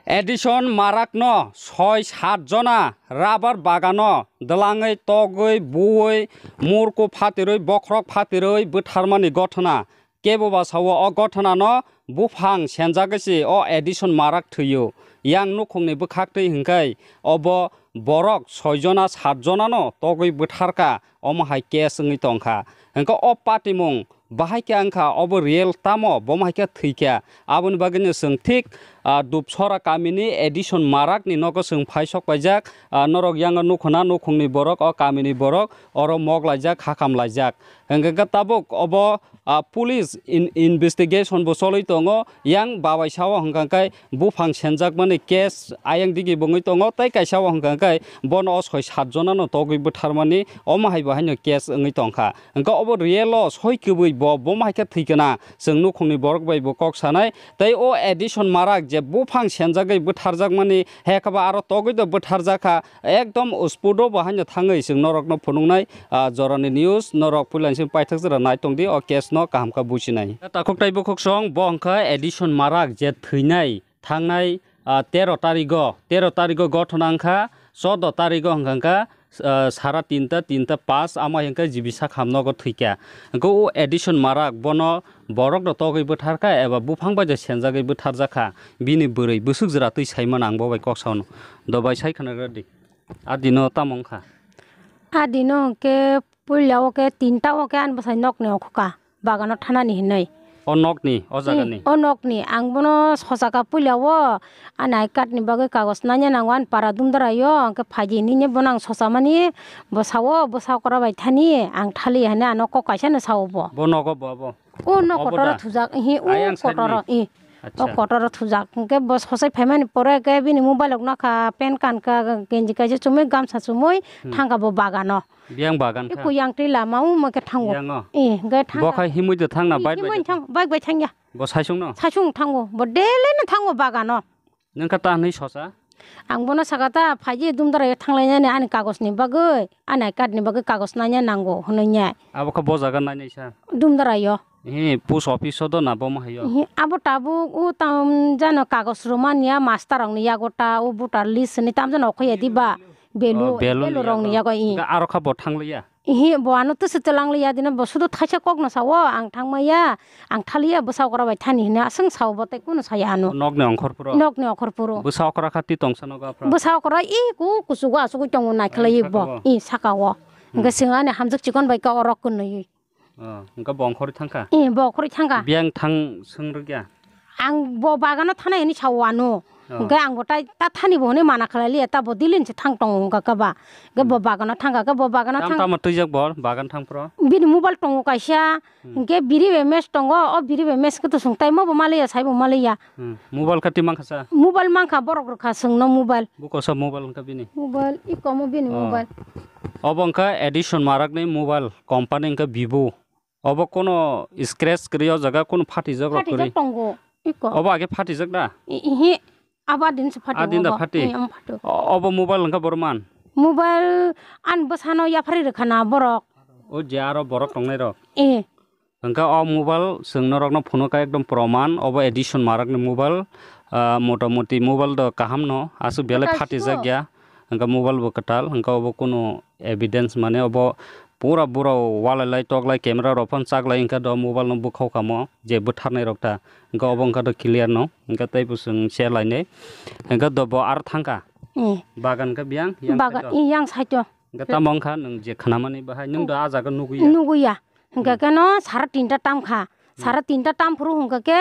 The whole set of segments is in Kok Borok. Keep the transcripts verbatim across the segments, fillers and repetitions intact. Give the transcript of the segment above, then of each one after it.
Edison Marakno soi sat jona rubber bagano dwlangwi togwi buwi murku phatirwi bokhorok phatirwi bwtharmani gothona. Kebo ba sao o gothanano buphang senjagwi se o Edison Marak thwio. Yang nukhungni bwkhaktwi hwnkhe obo borok soi jona sat jonano togwi bwtharkha, omo hai case wngwi tongkha. Hwnkhe o patimung bahai khe wngkha, obo real tamo, bomo hai khe thwikha. Aboni bagwino chwng thik, ah, Dupsora kamini Edison Marakni nogo chwng phai sok paijak. Ah, norok yango nukhuna nukhungni borok, o kamini borok oro mok laijak, hakam laijak. Hwnkhe khe tabuk obo, ah, police in-, investigation bo choli tongo. Yang babai sao hwnkha khe buphang senjakmani case ayang digi bwngwi tongo, tei kaisa o hwnkha khe bono o soi sat jonano togwi bwtharmani, omo hai bo haino case wngwi tongkha. Hwnkhe obo real o soi kwbwi bo, bomo hai khe thwikha na, chwng nukhungni borok bai bo kok sanai. Tei o Edison Marak je buphang senjagwi bwtharjakmani, hekaba aro togwi do bwtharjakha, ekdom spot o bo haino thangwi chwng norokno phunuknai. Ah, jorani news norok puila simi paithak jora nai tongdi, o case no kaham khe bujinai. Takhuk tai bukhuk song bo hwnkha Edison Marak je thwinai thangnai, ah, tero tarigo, tero tarigo gothona wngkha, chordo tarigo hwnkha kha, ah, sara tinta, tinta pas, amo hwnkha G B Sakham nogo thwikha. Hwnkhe o Edison Marak bono borok no togwi bwtharkha eba buphang bai je senjagwi bwtharjakha, bini bwrwi bwswk jora twi saimano ang bo bai kok saono. Do bai sai khna rwdi. A dino tamo wngkha? A dino hwnkhe puila o khe tinta o khe ani bwsai nokni okhoka bagano thanani hinwi. O nokni, o jagani? O nokni. Ang bono sochaka puila o ani I card ni bagwi kagoj nanya nango ani para Dumdara o, hwnkhe phaidi hinwi bono ang sochamani bwsa o, bwsa okra bai thani ang thali hinwi ano kok kaisa no sao bo. Bo nogo bo abo? O no Obo kotoro da? Thujak, hi, o Ayang side kotoro, ni? I. Acha. O kotoro thujak. Hwnkhe bo sochai phaimani pore khe bini mobile rok nakha, pen kan kha, genji kaisa chumui, gamsa chumui, Hmm. thangkha bo bagano. Biyang bagan kha? Iko yang twi lama o mo khe thango. Yango? I, hwnkhe thangkha. Bo khai himui do thangna I, bike bai himui do thang, bike bai thangya. Bo saisung no? Saisung thango. Bo daily no thango bagano. Nung kha ta hinwi socha? Ang bono saka ta, phaidi Dumdara o thanglainani ani kagoj ni bagwi, ani I card ni bagwi kagoj nanya nango, hwnwi nai. Abo khe bo jaga nainai sa? Dumdara o. Hi, post office o do na bo ma hai o? Hi, abo tabuk o tam jano kagoj rwmani ya master rok ni yago ta, o voter list ni tam jano okho ya di ba? Belu, Oh, Belu ni belu rok ni yago. Yago, i. Hwnkhe aro kha bo thangliya? Ihi, bo ano twswk twlang liya, dino bo sudu thaisa kokno sao, ang thangmaya, ang thaliya, bwsa okra bai thani hinwi aswk sao, bo tei kunu saya ano. Nokni ongkhor phuru? Nokni ongkhor phuru. Bwsa okra kha twi tongsa nogo aphra? Bwsa okra i ku kuchugo achugwi tongo, naikhlai Ai, bo, saka o? I saka o. Hmm. Hwnkhe swng ani hamjwk chikon bai khe oro kwnwi. Oh, hwnkhe bo ongkhorwi thangkha? I, bo ongkhorwi thangkha. Biyang thang swng rwkya? Ang bo bagano thanai hinwi sao ano. Oh. Hwnkhe ang bo tai ta thani bo hwnwi mana khlai liya, ta bo Delhi ni se thang tongo wngkha khe ba. Hwnkhe bo Hmm. bagano thangkha, khe bo bagano Tam thang tamo twijak bo bagan thang phro? Bini mobile tongo kaisa, Hmm. hwnkhe biri bai mess tongo, o biri bai mess khe to swng tai mo bo maliya, sai bo maliya. Hmm. Mobile kha twi mankha sa? Mobile mankha, borok rwkha swngno mobile. Buko sa mobile wngkha bini? Mobile, i komo bini Oh. mobile. Obo wngkha Edison Marak ni mobile, company wngkha Vivo. Obo kono scratch kwrwi o jaga, kono phatijak rok kwrwi? Phatijak tongo, iko. Obo age phatijak da? I-, ihi, abo adin se phati A din da obo. Phati? I, omo phati. O-, obo mobile wngkha borman? Mobile an bwsano yapharwi rwkha na borok. O je aro borok tongnai rok? I. Wngkha o mobile chwng norokno phunukha ekdom proman, obo Edison Marak ni mobile, ah, motamoti mobile do kaham no, aswk belai Kwtal phatijak sigo? Ya, wngkha mobile bo kwtal, wngkha obo kunu evidence mane obo pura bura walai lai tok lai camera rok phano chak lai wngkha do mobile no bwkhao kamo je bwtharnai rok ta wngkha obo wngkha do clear no wngkha tei bo chwng share lainai wngkha do bo aro thangkha Hmm. Bagan wngkha biyang yang Baga-, side o. I yang side o. Wngkha tamo wngkha nwng je khnamani bahai nwng do ah jaga nugwi ya. Nugwi ya. Hwnkhe Hmm. keno sara tinta tamkha. Hmm. Sara tinta tamphuru hwnkhe khe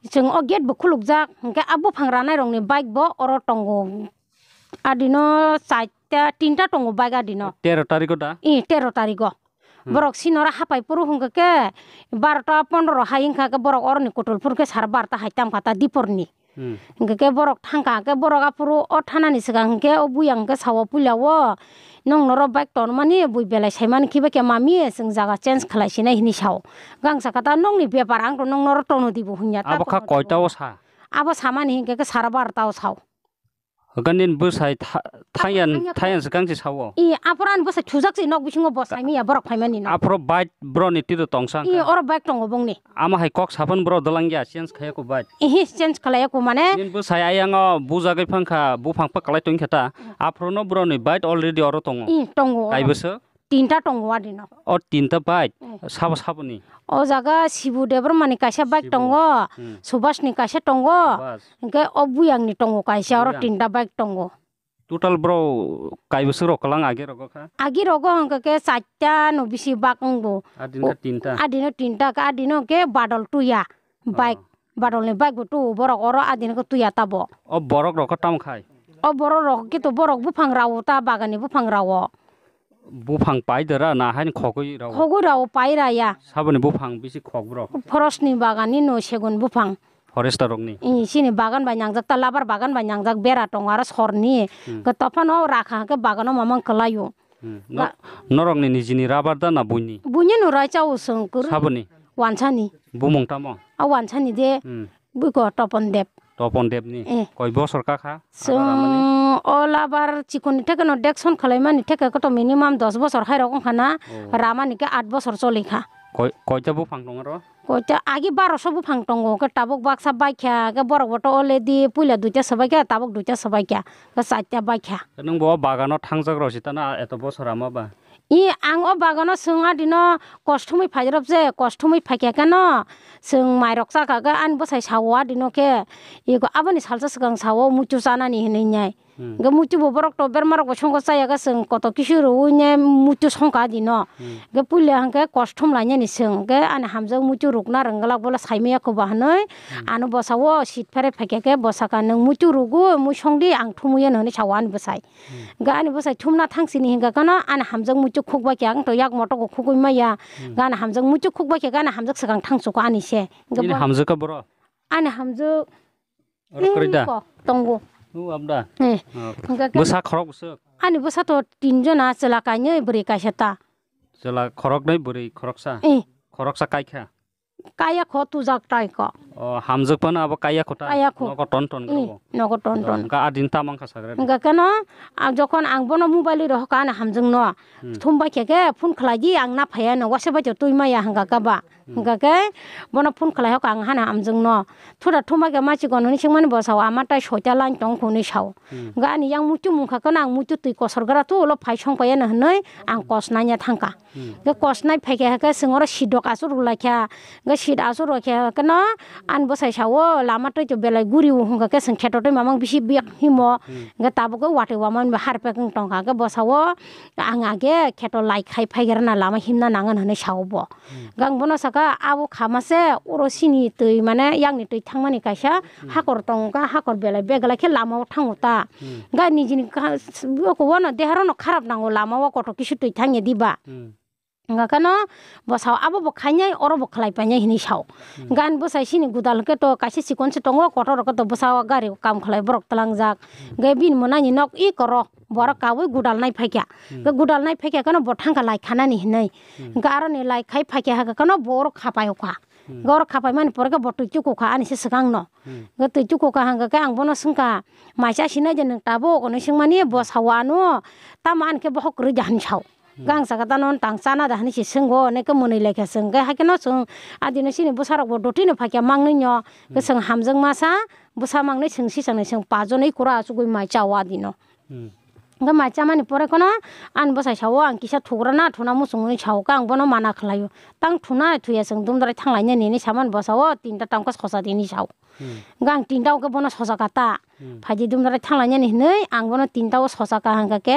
chwng o gate bo khulukjak. Hwnkhe a buphang ranai rokni bike bo oro tongo. Adino chaita, tinta tongo bike adino. Tero tariko da? I, tero tariko. Hmm. Borok sinoro hapai phuru hwnkhe khe barota pondro hai wngkha khe borok oroni kotol phuru khe sara barota hai tamkha ta diporni. Hmm. Hwnkhe khe borok thangkha, hwnkhe borok aphuru o thanani swkang hwnkhe o buya hwnkhe sao puila o, "Nwng norok bike tonmani bui belai saimani khiba khe mami, chwng jaga change khlai sinai," hinwi sao. Gangsa kata, "Nokni bepar, ang to nwng norok tono dibo," hwnya ta Abo kha tono koita dibo. O sa? Abo samani hwnkhe khe sara barota o sao. Hwnkhe nini bwsai tha-, thangya, thangya kho. Thangya swkang se sao. I, aphuru ani bwsai thujak se nok bisingo bo saimanya borok phaimani no. Aphuru bike boroni tito tongsa I, hwnkhe. Oro bike tongo bongni. Ama hai kok saphano borok dalangya, change khaiya ko bike. Ihi, change khlaiya ko mane. Nini bwsai ayang o bujagwi phangkha, buphang pakalai tongkha ta. Aphuru no boroni bike already oro tongo. I, tongo oro. Kaibwswk? Tinta tongo adino. O tinta bike? Eh. Sabo saboni? O jaga Sibu Debbarmani kaisa bike Sibu. Tongo, Hmm. Subhasni kaisa tongo, Subhas. Hwnkhe o Buyangni tongo kaisa, oro Buyang. Tinta bike tongo. Total bro kaibwswk rok kwlang age rogo kha? Agi rogo hwnkhe khe chaita no bisi bak wngbo. Adin kha O, tinta? Adino tinta kha, adino hwnkhe Badol Tuya bike. Oh. Badolni bike bo tu borok oro adini khe tuya tabo. O borok rok khe tamo khai? O borok rok khe to borok buphang rao ta, baganni buphang rao. Buphang pai dara na haini khogwi rao? Khogwi rao pai raya. Saboni buphang bisi khok borok? Forestni baganni no segun buphang. Forester rokni? I, sini bagan bai nangjak ta, labar bagan bai nangjak, bera tongo aro sorni. Hmm. Khe tophano rakha khe bagano mamang kwlaio. Hmm. No-, Ba- norokni nijini rabar da na buini? Buini no rai chao swng kwrwi. Saboni? Wansani. Bumung tamo? A wansani de. Hmm. Buiko Topon Deb. Topon Debni? Eh. Koi bosor kakha? Chwng o labar chikoni thekeno dekson khwlaimani theke koto minimum dos bosor hairok wngkha na, Oh. Ramani khe aat bosor cholikha. Koi, koita buphang tongo aro? Koita agi baroso buphang tongo, khe tabuk baksa baikha, khe borok bo to already puila duita swbaikha, tabuk duita swbaikha, khe chaita baikha. Khe nwng bo bagano thangjak rw si tana eto bosor ama ba? I, ang o bagano chwng adino kosthumwi phairok je, kosthumwi phaikha kheno chwng mairok chakha khe ani bwsai sao adino khe, ego aboni salsa swkang sao muitu chanani hinwi nai. Hmm. Hwnkhe muitu bo borok to bermarok bo songkha chaya khe chwng koto kisu rwui ne muitu songkha adino. Hmm. Hwnkhe puila hwnkhe kosthum lainani chwng, hwnkhe ani hamjak muitu rwkna rwngwlak bola saimaya kho ba hinwi Hmm. ano bwsao seat pherwi phaikha khe bwsakha nwng muitu rwgwi mui songdi ang thumwi anw hinwi sao ani bwsai. Hmm. Ga ani bwsai thumna thangsini hinga gana ani hamjak muitu khukbai khe ang to yak moto go khugwi maya. Hmm. Gana hamjak muitu khukbai khe gana hamjak swkang thangsuko ani se. Ga Nini bo- hamjak ka boro? Ani hamjak Oro kwrwi da? Ko tongo. Nu abda? Eh. Oh. Hinga gana Bwsa khorok bwswk? Ani bwsa to tin jona chwla kainwi bwrwi kaisa ta. Chwla khoroknwi bwrwi khoroksa? Eh. Khoroksa kaikha? Kaya kho tujak tai ko. Oh, hamjak phano abo kaya kho ta? Kaya kho. Nogo ton ton Eh, grobo? Nogo ton ton. Hwnkhe adin tamang kha sagra de. Hwnkhe keno, ah, jokhon ang bono mobile ri rohor kha ani hamjwkno, Hmm. thum bai khe khe phone khlai di, ang na phaiya no, wase bai to twi maya hwnkha khe ba. Hmm. Hwnkha khe bono phone khlai hokha ang hani hamjwkno. Thura thum bai khe ma chikon hwnwi swngmani bo sao, ama tai soita line tong kho hwnwi sao. Hmm. Hwnkha ani yang muitu mungkha khe no ang muitu twi kosor gra tu ulo phai song paiya no hwnwi ang kos nanya thangkha. Hmm. Hwnkhe kos nai phaikha khe chwng oro seat rok aswk rwlaikha. Hwnkhe seat aswk rwkha khe no ani bwsai sao lama twi to belai guri o hwnkha khe chwng kheto twi mamang bisi biyak himo. Hmm. Hwnkhe tabuk khe watwi wama harpek wng tongkha. Hwnkhe bwsao ang age kheto lai khai phaigrana lama himna nangan hwnwi sao bo. Hmm. Hwnkhe ang bono saka abo khama se oro sini twi mane yakni twi thangmani kaisa Hmm. hakor tongkha, hakor belai beglai khe lama o thango ta. Hmm. Hwnkhe nijini ka-, s-, oko bono dehar no kharap nango lama o kotor kisu twi thangya diba. Hmm. Hwnkha khe no bwsao abo bo khainai, oro bo khlai painai hinwi sao. Hmm. Gan bwsai sini gudal hwnkhe to kaisa chikon se tongo, kotor hwnkhe to bwsao gari o kam khlai borok tlangjak. Hmm. Hwnkhe bini mwnani nok i koro, borok kaui gudal nai phaikha. Hmm. Hwnkhe gudal nai phaikha kheno bo thangkha lai khanani hinwi. Hmm. Hwnkhe aroni lai khai phaikha hakhe kheno bo oro khapai okha. Hmm. Hwnkhe oro khapai mani pore khe bo twi chukukha ani se swkang no. Hmm. Hwnkhe twi chukukha hwnkhe khe ang bono swngkha, "Mai cha sinai de nwng tabuk?" hwnwi swngmani bo sao ano, "Tamo ani khe bohok kwrwi de," hinwi sao. Hmm. Gang saka ta non tang chana da hinwi se swngo, hwnwi khe mwnwi lai kha chwng. Hwnkhe hai kheno chwng adino chini bwsarok bo dotino phaikha mangnwi no. Khe Hmm. chwng hamjwk masa bwsa mangnwi chwng si chwng nai chwng pajonwi kura achugwi mai chao adino. Hmm. Hwnkhe mai chamani pore kheno ani bwsai sao, "Ang kisa thugra na thuna muchung," hwnwi sao, khe ang bono mana khlaio. "Tang thuna thuya chwng dumdrai thanglainani," hinwi samani bwsao tinta tamkhe socha di hinwi sao. Hmm. Hwnkhe ang tinta o khe bono sochakha ta. Hmm. Phaidi dumdara thanglainani hinwi ang bono tinta o sochakha hwnkha khe.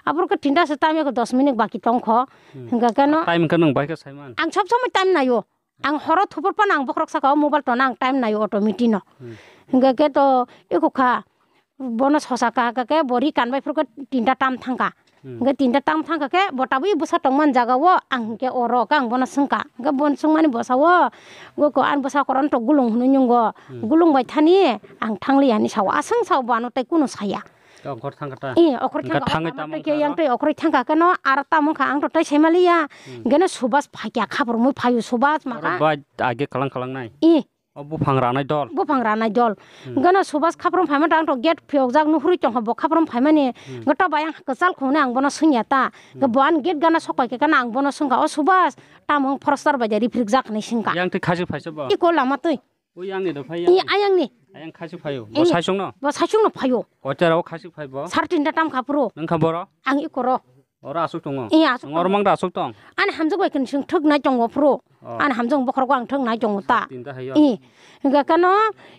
Aphuru khe tinta se tamya khe dos minute baki tongkho. Hmm. Hwnkha khe no. Time khe nwng bai khe saiman? Ang sob somoi time naio. Ang horo thupur phano ang bokhorok saka o mobile tona ang time naio automatic no. Hmm. Hwnkha khe to eko kha. Bono sochakha hwnkha khe bo ri kanbai phuru khe tinta tam thangkha. Hmm. Hwnkhe tinta tam thangkha khe bo tabuk bwsa tongmani jaga o ang hwnkhe oro khe ang bono swngkha. Hwnkhe bono swngmani bwsa o, "Goko ani bwsa koron to gulung," hwnwi nungo. Hmm. "Gulung bai thani ang thangliya," hinwi sao. Aswng sao bo ano tei kunu saya. Khe okhor thangkha ta? Eh, okhor Hwnkhe thangkha. Thangwi Ama tamo tei khe wngkha yang aro? Tei okhorwi thangkha khe no aro tamo wngkha ang to tei saimaliya. Hmm. Hwnkhe no Subhas phaikha khaprumwi phaio Subhas Oro maka. Bai age kalang kalang nai. Eh, O buphang ranai dol. Buphang ranai dol. Hmm. Gana Subas khaprom phaima ta ang to gate phiyokjak nuhurwi tongkha bo khaprom phaimani. Hmm. Gato bayang kwchal khungni ang bono swngya ta. Hmm. Ga bo an gate gana sokpai khe gana ang bono swngkha, "O Subas, tamo wng phorostar bai de riphrikjak?" hinwi swngkha. Yang twi khasi phaisa bo? Iko lama twi. Oi, yang ni do phai. I yang. Ayang ni. Ayang khasi phaio. Bo saisung no? Bo saisung no phaio. Koita rao khasi phai bo? Sar tinta tam kha phuru. Nang kha boro? Ang iko ro. Oro asuk tongo? Iya, asuk tongo. Oro mang da asuk tong? Ani hamjak bai khe sing thwk nai tongo phuru. Oh. Ani hamjak bokhorok ang thwk nai tongo ta. Tinta hayo. I. Hingga kano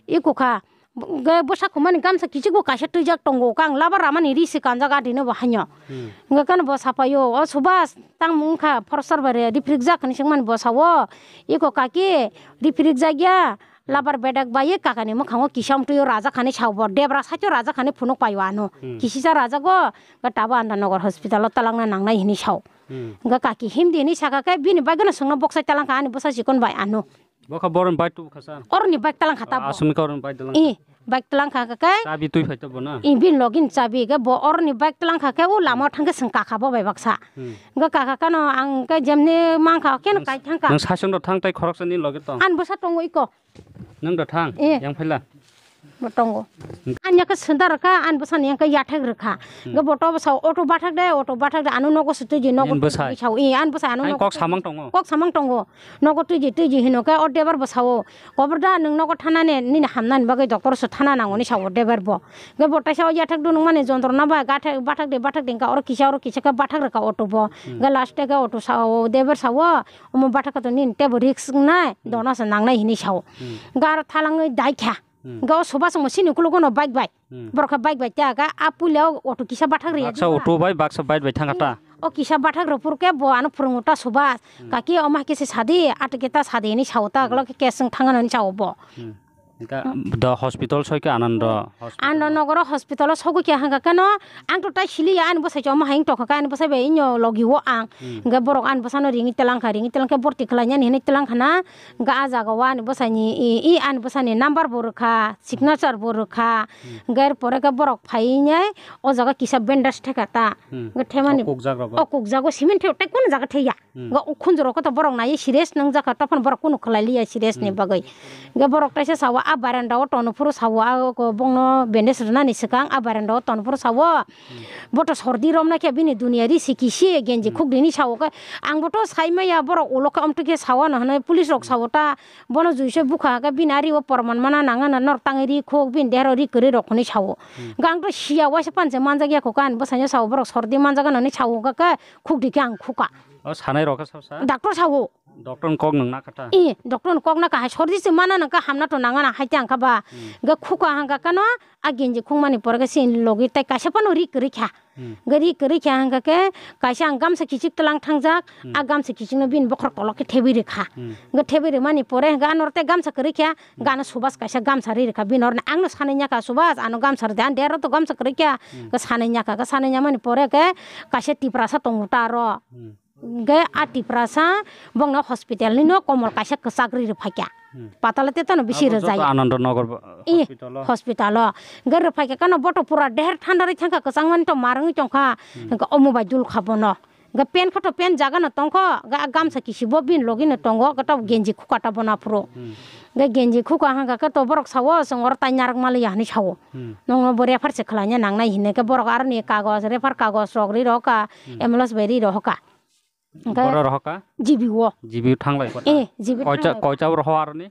iko kha. Ge bwsa khumani gamsa kichik bo kaisa twijak tongo. Kang labar ramani ri se kanjak adino bo hanyo. Hmm. Hingga kano bo sapaio. O Subas tang mung kha phorostar bare riphrikjak hinwi swngmani bo sao. Iko kaki riphrikjak ya. Labar bedek bai kakani mwkhango kisa amtwi o rajakhani sao bo. Debra saito rajakhani phunuk paio ano. Hmm. Kisisa rajago, ga tabo Anda Nogor hospital o talangna nangnai hinwi sao. Hmm. Ga kaki himdi hinwi saka khe bini bagwino swngno boksai talangkha ani bwsa chikon bai ano. Bo kha boroni bike tubu kha sa? Oroni bike talangkha ta bo. Asumika oroni bike talangkha. I, bike talangkha khe. Chabi twi phai ta bo na? I, bini login chabi khe bo oroni bike talangkha khe o lama o thangkhe swng kakha bo bai baksa. Hmm. Ga kakha kano ang khe jemni mangkha khe no kai thangkha. Nang sasong do thang tai khoroksa ni loge tong? Ani bwsa tongo iko. Nang da thang, eh, yang phaila. Bo tongo. Hmm. Ani yakhe sundar kha, ani bwsani yakhe yathek rwkha. Hmm. Ga bo to bwsa auto bathak de, auto bathak de, ano nogo se twi di, nogo twi di sao. Eh, ani bwsa ano nogo kok samang tongo. Kok samang tongo. Nogo twi di, twi di hino khe o driver bwsao. Kobor da nwng nogo thana ne, nini hamnani bagwi doctor se thana nango ni sao driver bo. Ga bo taisa o yathek dunung mani jontro na ba, gathek, bathak de, bathak de, hingka oro kisa, oro kisa khe bathak rwkha auto bo. Hmm. Ga last khe auto sao, driver sao, omo bathak khe to nini tebo risk nai, hmm, dono se nangnai hinwi sao. Hmm. Ga aro thalangwi dai kha. Hmm. Ga o Subas mo sini kulo gono bike bai. Hmm. Borok khe bike bai ta ga a puila o auto kisa bathak rwya. Baksa auto bai, baksa bike bai thangkha ta. O kisa bathak rw phuru khe bo ano phwrwngo ta Subas. Hmm. Kaki omo hai khe se sadi, ato khe ta sadi hinwi sao ta, hmm, ulo khe case wng thangano hinwi sao bo. Hmm. Hingka do hospital soi khe Anando hospital. Anando Nogoro hospital o sogwi khe hangka khe no, ang to tai siliya ani bwsai choma hai wng tongkha khe ani bwsai bai ino logi o ang. Hmm. Hingke borok ani bwsano ringwi twlang kha, ringwi twlang khe borti khlai nani hinwi twlang kha na. Hingke ah jaga o ani bwsai ni i, i ani bwsai ni number bo rwkha, signature bo rwkha. Hmm. Hingke er pore khe borok phai nai o jaga kisa bandage theka ta. Hmm. Hingke themani o kukjak rogo. O kukjago cement thek tei kunu jaga theiya. Hmm. Ga o khunjuro khe to borok nai serious nang jaka, tophon borok kunu khlai liya serious ni, hmm, bagwi. Ga borok taisa sawa a baranda o tono phuru sawa a ko bongno bandage rwnani swkang a baranda o tono phuru sawa. Hmm. Bo to sordi romna khe bini dunia ri si kisi genji, hmm, khukdini sawa khe ang bo to sai maya borok ulo khe omtwi khe sawa no hwnwi police rok sawa ta bono juiso bukha khe bini ari o porman mana nang ano nor tangwi ri khuk bini dehero ri kwrwi rok hwnwi sawa. Hmm. Ga ang to siya waisa panche manjak ya kho khe ani bwsai no sawa borok sordi manjak ano hwnwi sawa khe khukdi khe ang khuka. O sanai rok khe sab sa? Doctor sao. Doctor ni kok nwng nakha ta? I, doctor ni kok nakha hai sordi se mana nang kha hamna to nang na hai te ang kha ba. Hmm. Ga khuka hang kha kano a genji khung mani pore khe sin logi tai kaisa pano ri kwrwi kha. Hmm. Ga ri kwrwi kha hang kha khe kaisa ang gamsa kichik tlang thangjak, hmm, a gamsa kichik no bini bokhor kolok khe thebwi rwkha. Hmm. Ga thebwi rwmani pore hang kha anor te gamsa kwrwi kha, hmm, gana Subas kaisa gamsa ri rwkha bini orni ang no sanai nya kha Subas ano gamsa rwdi ang dero to gamsa kwrwi kha, hmm, ga sanai nya kha ga sanai nya mani pore khe kaisa Tiprasa tongo ta aro. Hmm. Hingke a Tiprasa bongno hospital ni no komol kaisa kwchak ri rwphaikha. Hmm. Patala te tono bisi rwjai. Abo joto Anando Nagar ba-, i, hospital o. Hospital o. Hingke rwphaikha kano boto pura deher thanda rwi thangkha kwchangmani to marwngwi tongkha. Hmm. Hingke omo bai dul kha bono. Hingke pen kha to pen jaga no tongkho, ga-, gamsa kisi bo bini logi no tongo, gato genji khuka ta bono aphuru. Hmm. Hingke genji khuka hangkha khe to borok sao, chwng oro tai narwk maliya hinwi sao. Hmm. Nongno bo refer se khlaina nangnai hinwi khe borok aroni kagoj, refer kagoj rok ri rohorkha, hmm, ambulance bai ri rohorkha. Hingke boro rohorkha? G B o. G B o thanglai kota? Eh, G B o koita, thanglai. Koita roho aroni?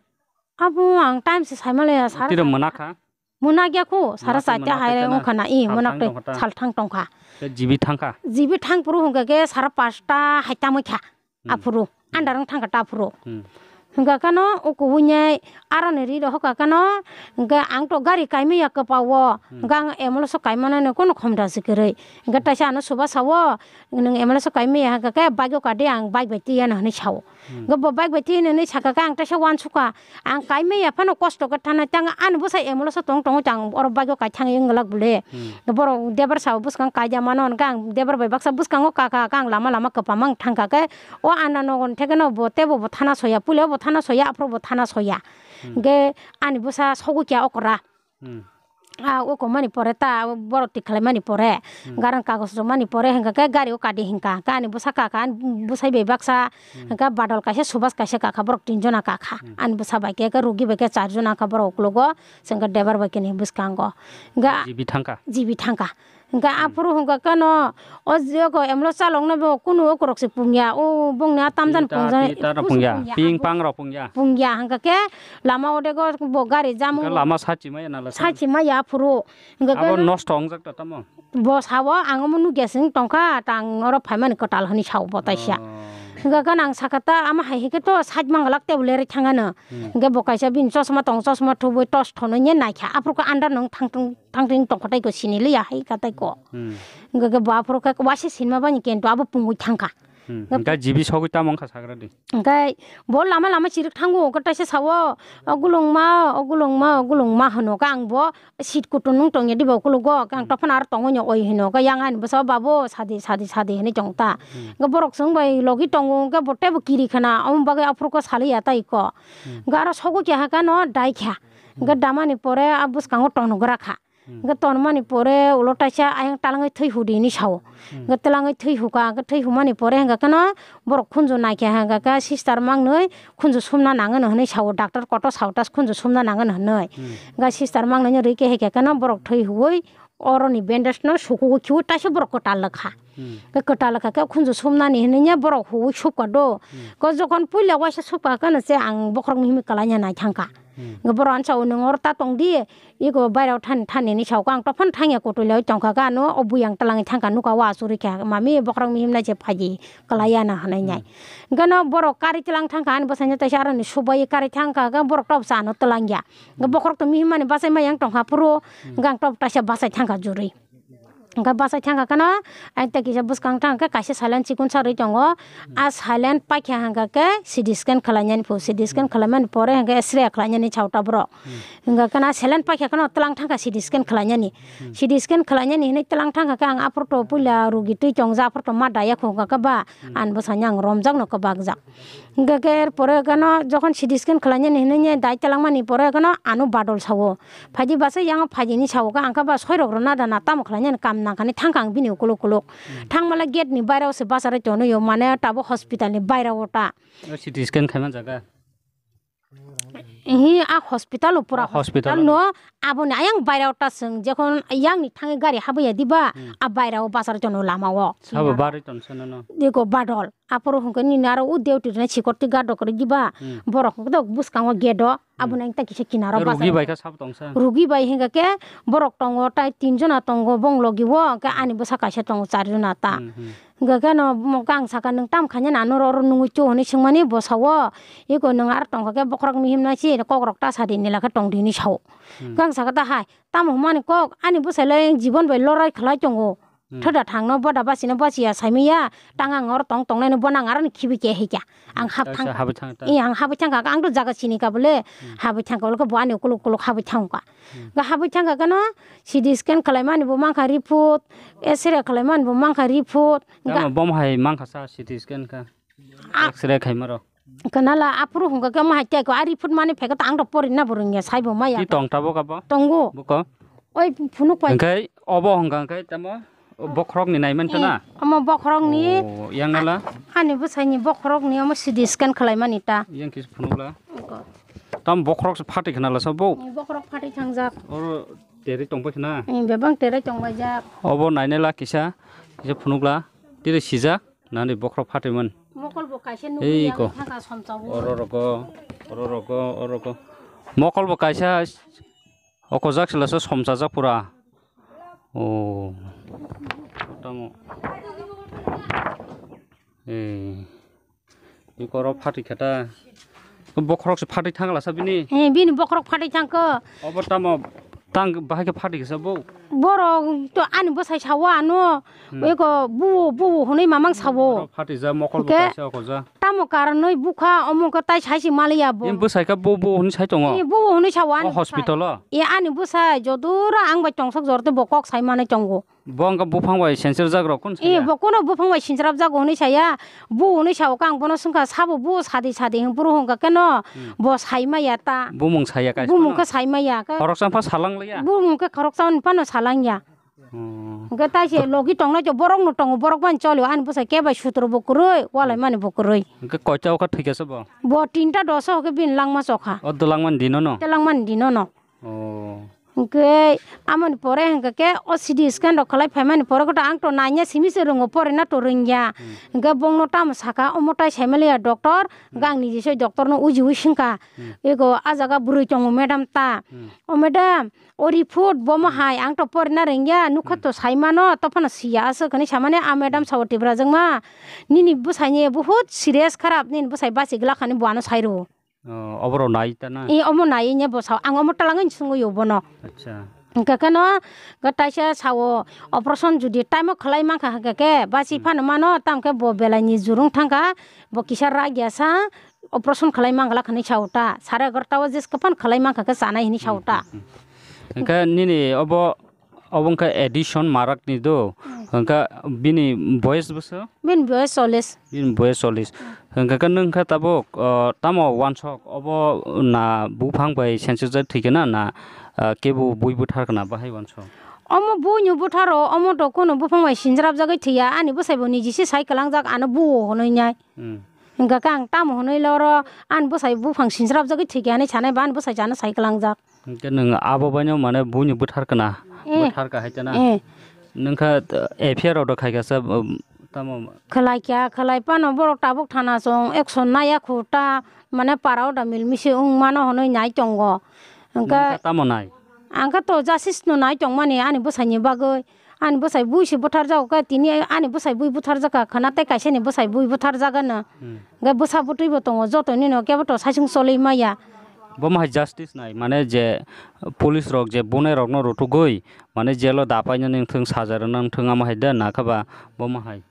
Abo ang time se saimaliya sara. Tiro mwnakha? Mwnakya kho, sara mwnakhe chaita mwnakhe hai tena wngkha na, i, salthang mwnakte tongkha ta? Salthang tongkha. Te G B thangkha? G B thang phuru hwnkha khe sara pasta hai tamo kha. Hmm. Aphuru, hmm, andar wng thangkha ta aphuru. Hmm. Hwnkha kano o kubuinai aroni ri rohorkha kano, hwnkhe ang to gari kaimaya kwpao, hmm, hwnkhe ang ambulance o kaimanani kono khomda se kwrwi. Hwnkhe taisa ano Subas sao, nwng ambulance o kaimaya hwnkha khe bike o kade ang bike bai twi ano hinwi sao. Hmm. Hwnkhe bo bike bai twi hinwi saka khe ang taisa uansukha, ang kaimaya phano kosto khe thanai tang ani bwsa ambulance o tong tongwi tang oro bike o kai thangwi wng glak bole. Hmm. Borok debar sao bwskang kaida mano hwnkhe ang debar bai baksa bwskango kaka khe ang lama lama kwpamang thangkha khe o ano nogon thekeno bo teibo bo thana soya, puila bo thana soya, aphuru bo thana soya. Hmm. Hwnkhe ani bwsa sogwi kha okra. Hmm. a, uko mani pore ta, borok tik khlai mani pore, Hmm. garan kagoj rok mani pore, hingka khe gari o kadi hingka, khe ani bwsa kaka, ani bwsai bai baksa, Hmm. hingka badol kaisa, subas kaisa kaka, borok tin jona kaka, Hmm. ani bwsa bai khe, khe rugi bai khe char jona kha borok uklogo, chwng khe debar bai khe ni bwskango, hingka G B thangka. G B thangka. Hingke Hmm. aphuru hingke keno, o jeko emlo chaloknai bo kunu okorok se pungya, o bongni a tamjani Ita, pungjaknai ita rok kusu pungya, pungya, ping aphuru pang rok pungya. Pungya, hingke ke lama odego bo gari jamung Hingke lama sachi maya nala sa. Sachi maya aphuru. Hingke Abo keno nosto wngjak ta tamo? Bo sao, ang omo nugya sing tongkha, tang oro phaimani kwtal hwnwi sao bo taisa. Oh. Hingke keno ang sakha ta, ama hai hingke to sait mangalak tei bo lerwi thangano. Hmm. Hingke bo kaisa bini chosma tong, chosma thubui tos thonwi naikha, aphuru khe under nung thang thang. Thang thing tongkha tei ko sini liya hai ka tei ko. Hmm. Hingke ke bo aphuru khe waisa sinma bani kento abo pungwi thangkha. Hmm. Hingke Hingke G B sogwi tamo wngkha sagra di. Hingke bo lama lama chirik thango, hingke taisa sao, "O gulungma, o gulungma, o gulungma," hwno. Hingke ang bo seat kutung nung tongya diba ukologo, hingke ang Hmm. tophano aro tongwi no oi hwno. Hingke yang ani bwsa, "Babu, sadi, sadi, sadi," hwnwi tong ta. Hmm. Hingke borok chwng bai logi tongo, hingke bo teibo kiri khna, omo bagwi aphuru khe saliya tei ko. Hmm. Hingke aro sogwi keha khe no dai kha. Hingke Hmm. damani pore a bwskango tonogra kha. Hmm. Hingke tonmani pore ulo taisa ayang talangwi thwi hudi hinwi sao. Hmm. Hingke talangwi thwi huka, hingke thwi humani pore hingke keno borok khunju naikha hingke khe sister mangnwi khunju sumna nangano hinwi sao, doctor kotor sao tas khunju sumna nangano hinwi. Hmm. Hingke sister mangnwi rwi khe hai khe keno borok thwi huwi oroni bandage no sukugwi khiui taisa borok kwtal kha. Hmm. Hingke kwtal kha khe khunju sumnani hinwi borok huui supka do. Hmm. Ko jokhon puila waisa supka khe no se ang bokhorok mihimwi kwlaina nai thangkha. Hmm. Hingke borok ano sao, "Nwng oro ta tong di, eko bairao thani, thani," hinwi sao, ang tophano thangya kotoi lai tongkha, khe ano o bui ang twlangwi thangkha, nukha o achugwi kha, "Mami, bokhorok mihim nai se phaidi, kwlaiya," hinwi nai. Hmm. Hingke no borok karwi twlang thangkha, ani bwsaino taisa aroni subai karwi thangkha, khe borok tok cha ano twlangya. Hingke Hmm. bokhorok to mihim mani bachai maya wng tongkha phuru, Hmm. hingke ang tok taisa bachai thangkha jurwi. Hingke bachai thangkha kheno, ai tei kisa bwskang thangkhe kaisa silent chikon sa rwi tongo. A silent paikha hingkha khe C T scan khwlainani phu, C T scan Hmm. khwlaimani pore hingkhe X-ray khwlainani chao ta borok. Hmm. Hingkha kheno silent paikha kheno twlang thangkha C T scan khwlainani. Hmm. C T scan khwlainani hinwi twlang thangkha khe ang aphuru to puila rugi twi tongjak, aphuru to ma daya khu hingkha khe ba Hmm. ani bwsani ang romjakno kwbakjak. Hingkha khe er pore kheno jokhon C T scan khwlainani hinwi dai twlangmani pore kheno ano badol sao. Phaidi basa yang phaidi ni sao khe ang khe ba soirok rwna da na tamo khwlainani kam nangkha ni thangkha ang bini ukuluk kuluk. Hmm. Thangmale gate ni bairao se bachari tonwi o mane tabo hospital ni bairao ta. O C T scan khaima jaga? Hi a hospital o pura O hospital hospital o? No aboni ayang bairao ta chwng jekhon yang ni thangwi gari habwi ya diba Hmm. a bairao bachari tono lama o. Sabo Ina. Bari tonsa nono? Dego badol. Aphuru hwnkhe nini aro o duty rwnai security guard rok kwrwi diba? Hmm. Borok hwnkhe bwskango gate o. Hmm. Aboni ang ta kisa kinaro Rugi bachai. Bai kha sabo tongsa? Rugi bai hwnkha khe borok tongo, tai tin jona tongo bong logi o, hwnkhe Hmm. ani bwsa kaisa tongo char jona ta. Hmm, hmm. Hwnkha khe no mo-, khe ang sakha, "Nwng tam khaina na norok oro nungwi cho?" hwnwi swngmani bwsa o. Eko nwng aro tongkha khe bokhorok mihim nai se kokrok ta sa di nila khe tong di hinwi sao. Hmm. Hwnkhe ang sakha ta hai, tamo hwnmani kok, ani bwsai le jibon bai lorai khlai tongo. Hmm. Thoda thangno boda basino basiya saimanya, tang ang oro tong tongnaino bono ang aroni khibi khe hikha. Ang hap Kaisa thangkha. Habwi thang ta. Iya, ang habwi thangkha, ang to jaga sini kha bole, Hmm. habwi thangkha bole khe bo ani ukuluk ukuluk habwi thangkha. Hmm. Ga habwi thangkha khe no C T scan khwlaimani bo mankha report, X-ray khwlaimani bo mankha report. Ga Tamo bom hai mankha sa C T scan kha. A- X-ray khaima rok. Kanala aphuru hwnkha khe omo hai tei ko, a report mani phaikhe to ang rok porina bo rwngya, saibo maya. Ti tong tabok abo? Tongo. Buko? Oi phunuk pai. Hwnkhe obo hwnkha hwnkhe tamo bokhorok ni naiman Eh, tana? Omo bokhorok ni. Oh, yang nala? Ani bwsai ni bokhorok ni omo C T scan khwlaimani ta. Yang kis phunukla. Buko. Tam bokhorok se phatwi khnala sa bo? Eh, bokhorok phatwi thangjak. Oro terwi tongpai khna? Eh, bebang terwi tongbaijak. Obo nainai la kisa, kisa phunukla. Tiri sijak. Nani bokhorok phatwi man. Mokol bo kaisa Ei nugwi ko. Yang thangkha somchawo. Oro rogo, oro rogo, oro rogo. Mokol bo kaisa okojak sila so somchajak pura. O. Tamo. Ei. Ni koro phatwi khata. Bokhorok se phatwi thangla sa bini. Eh, bini bokhorok phatwi thangkho. Obo tamo tang bahai khe phatwi khe sa bo. Borok to ani bwsai sawo ano. Hmm. Eko buo, buo hwnwi mamang sawo. Oro phatwi ja mokol bo Hwnkhe kaisa oko ja. Amo karonwi bukha, omo khe tai sai se maliya bo. Em bwsai kha bo, bo hwnwi sai tongo? E, bo hwnwi sao ani O bwsai. Hospital o? E, ani bwsai jodura ang bai tongsok jor tei bo kok sai manwi tongo. Bo wngkha buphang bai senchirjak rok kun E, saya? Bo kuno buphang bai sinchirap jago hwnwi saya. Bo hwnwi sao kha ang bono swngkha sabo bo sadi sadi hwn buro hwnkha keno Hmm. bo sai maya ta. Bumung saya kaisa Bumung phano? Khe sai maya. Khoroksa pha salang liya? Bumung khe khoroksa phano salang ya. Hmm. Hwnkhe tai se logi tongnai to borok no tongo, borok bai cholio ani bwsai kebo sutro bo kwrwi, walai mani bo kwrwi. Hwnkhe koita o kha thwikha se bo? Bo tinta dosa o khe bini langma chokha. O dwlangmani dino no? Dwlangmani dino no. Oh. Hwnkhe amoni pore hwnkhe khe o C T scan rok khlai phaimani pore khe to ang to nanya simi se rwngo, porina to rwngya. Hmm. Hwnkhe bongno tamo saka, omo tai saimaliya doctor, hwnkhe Hmm. ang niji se doctor no ujiui swngkha. Hmm. Ego a jaga bwrwi tongo madam ta. Hmm. O madam, O report bo mo hai, ang to porina rengya, nukha Hmm. to sai mano, to phano siya aswk hwnwi samani, a madam sao Tiprajwkma, nini bwsaini buhut serious kharap, nini bwsai basi gwlak hwnwi bo ano sai rwo. Oh, oborok nai ta na? E, omo nai ne bo sao, ang omo twlangwi swngwi o bono. Acha. Hwnkhe kheno, ga taisa sao, operation judi time o khlai mankha hwnkhe khe, basi Hmm. phano mano, tamo khe bo belai ni jurung thangkha, bo kisa rak ya sa, operation khlai mangla hwnwi sao ta, sare egarota o jeska phan khlai mankha khe chanai hwnwi sao ta. Hmm, hmm, hmm. Hwnkhe nini obo, obo wngkha Edison Marak ni do, Hmm. hwnkhe bini boyes bwswk? Bini boyes chollish. Bini boyes chollish. Hwnkhe khe nwng khe tabuk, o, tamo wansok obo na buphang bai senchirjak thwikhe na, na, ah, kebo bui bwthar khna bahai wansok? Omo buino bwtharo, omo to kuno buphang bai sinjrapjagwi thwiya, ani bwsai bo niji se sai kwlangjak ano buo hwnwi nai. Hmm. Hwnkha khe ang tamo hwnwi le oro ani bwsai buphang sinjrapjagwi thwikha hinwi sanai ba ani bwsai chano sai kwlangjak. Hwnkhe nwng abo baino mane buini bwthar kana, Eh. Bwthar ka hai chana. Eh. Nwng kha, eh, F I R order khai kha sa, um, tamo? Khwlai kha, khwlai phano borok tabuk thana chwng action naiya khu ta, mane para o da mil misi wng mano hwnwi nai tongo. Hwnkhe Nwng kha tamo nai? Ang khe to justice no nai tongmani ani bwsaini bagwi. Ani bwsai bui se butharjago khe tini ani bwsai bui butharjakha khwna tei kaisani bwsai bui butharjagano. Hmm. Hwnkhe bwsa bwtwi bo tongo jotoni no kebo to saichung cholwi maya. Bo ma hai justice nai mane je police rok je bunai rok no rutugwi mane jail o dapai nani wngthung saja rwna wngthung ama hai da nakha ba bo ma hai.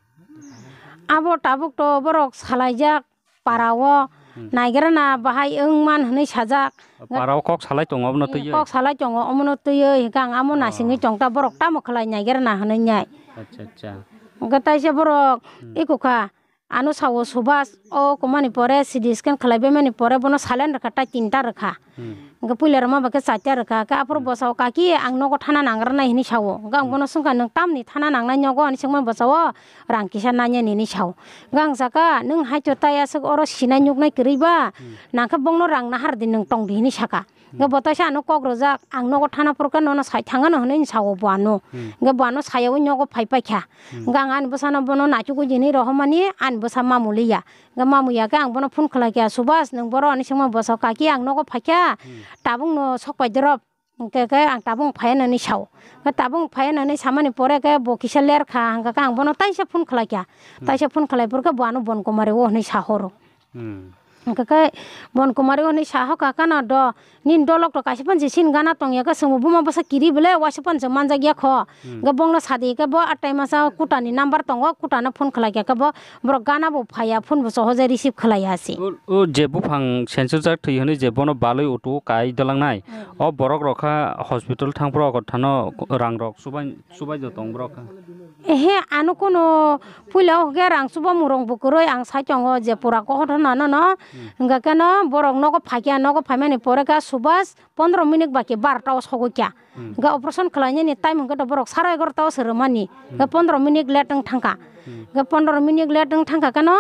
Abo tabuk to borok salaijak. Para o Hmm. naigerna bahai wng man hwnwi sajak. Para o kok salai tongo obono twiwi? Kok salai tongo omono twiwi, hwnkhe ang amo Oh. nasingwi tong ta, borok tamo khlai naigerna hwnwi nai. Acha, acha. Hwnkhe taisa borok Hmm. eko kha, ano sao Subhas, o kumani pore C T scan khlai baimani pore bono silent rwkha, tai tinta rwkha. Hmm. Hwnkhe puila rwma bai khe chaita rwkha, khe aphuru Hmm. bwsao, "Kaki, ang nogo thana nangrwnai," hinwi sao. Hwnkhe ang Hmm. bono swngkha, "Nwng tamni thana nangnai nogo?" hinwi swngmani bwsao, "Rang kisa nanya," hinwi sao. Hwnkhe ang sakha, "Nwng hai to tai aswk oro sinai nuknai kwrwi ba, Hmm. nang khe bongno rang nahar di, nwng tong di," hinwi sakha. Hwnkhe Hmm. bo taisa ano kok rwjak, "Ang nogo thana phuru khe nono sai thangano," hinwi sao bo ano. Hmm. Hwnkhe bo ano sayaui nogo phai paikha. Hmm. Hwnkhe ang ani bwsano bono naichugwi hinwi rohormani ani bwsa mamuli ya. Hwnkhe mamu ya khe ang bono phone khlai kha, "Subhas, nwng boro?" hinwi swngma bwsao, "Kaki, ang nogo phaikha, Hmm. tabukno sok pai dorop." Hwnkhe khe ang tabuk phaiya nani sao. Khe tabuk phaiya nani samani pore khe bo kisa ler kha, hwnkhe khe ang bono taisa phone khlai kha. Hmm. Taisa phone khlai phuru khe bo ano Bon Kumari o hinwi sa horo. Hmm. Hwnkhe khe Bon Kumari o hinwi sa hokha kheno do, "Nini dolok to kaisa phano je sin gana tong ya khe, chwngbo buma bwsa kiri bole, waisa phano je manjak ya kho." Hmm. Hwnkhe bongno sadi khe bo atai masa kutani number tongo, kutano phone khlai kha khe bo borok gana bo phaiya, phone bo sohoje receive khlaiya se. O, o je buphang sensor jak thwi hwnwi je bono balwi auto o kai dalangnai, Hmm. o borok rok kha hospital thang phuru o thano rang rok chubai, chubai jo tong borok kha. Ehe, ano kuno puila o khe rang chubamung rok bo kwrwi ang sai tongo je pura kohothon ano no. Hmm. Hwnkhe keno borok nogo phaikha, nogo phaimani pore khe Subhas pondro minute ba khe barota o sogwi kha. Hmm. Hwnkhe operation khlainani time hwnkhe to borok sara egarota o se rwmani. Hmm. Hwnkhe pondro minute late wng thangkha. Hmm. Hwnkhe pondro minute late wng thangkha keno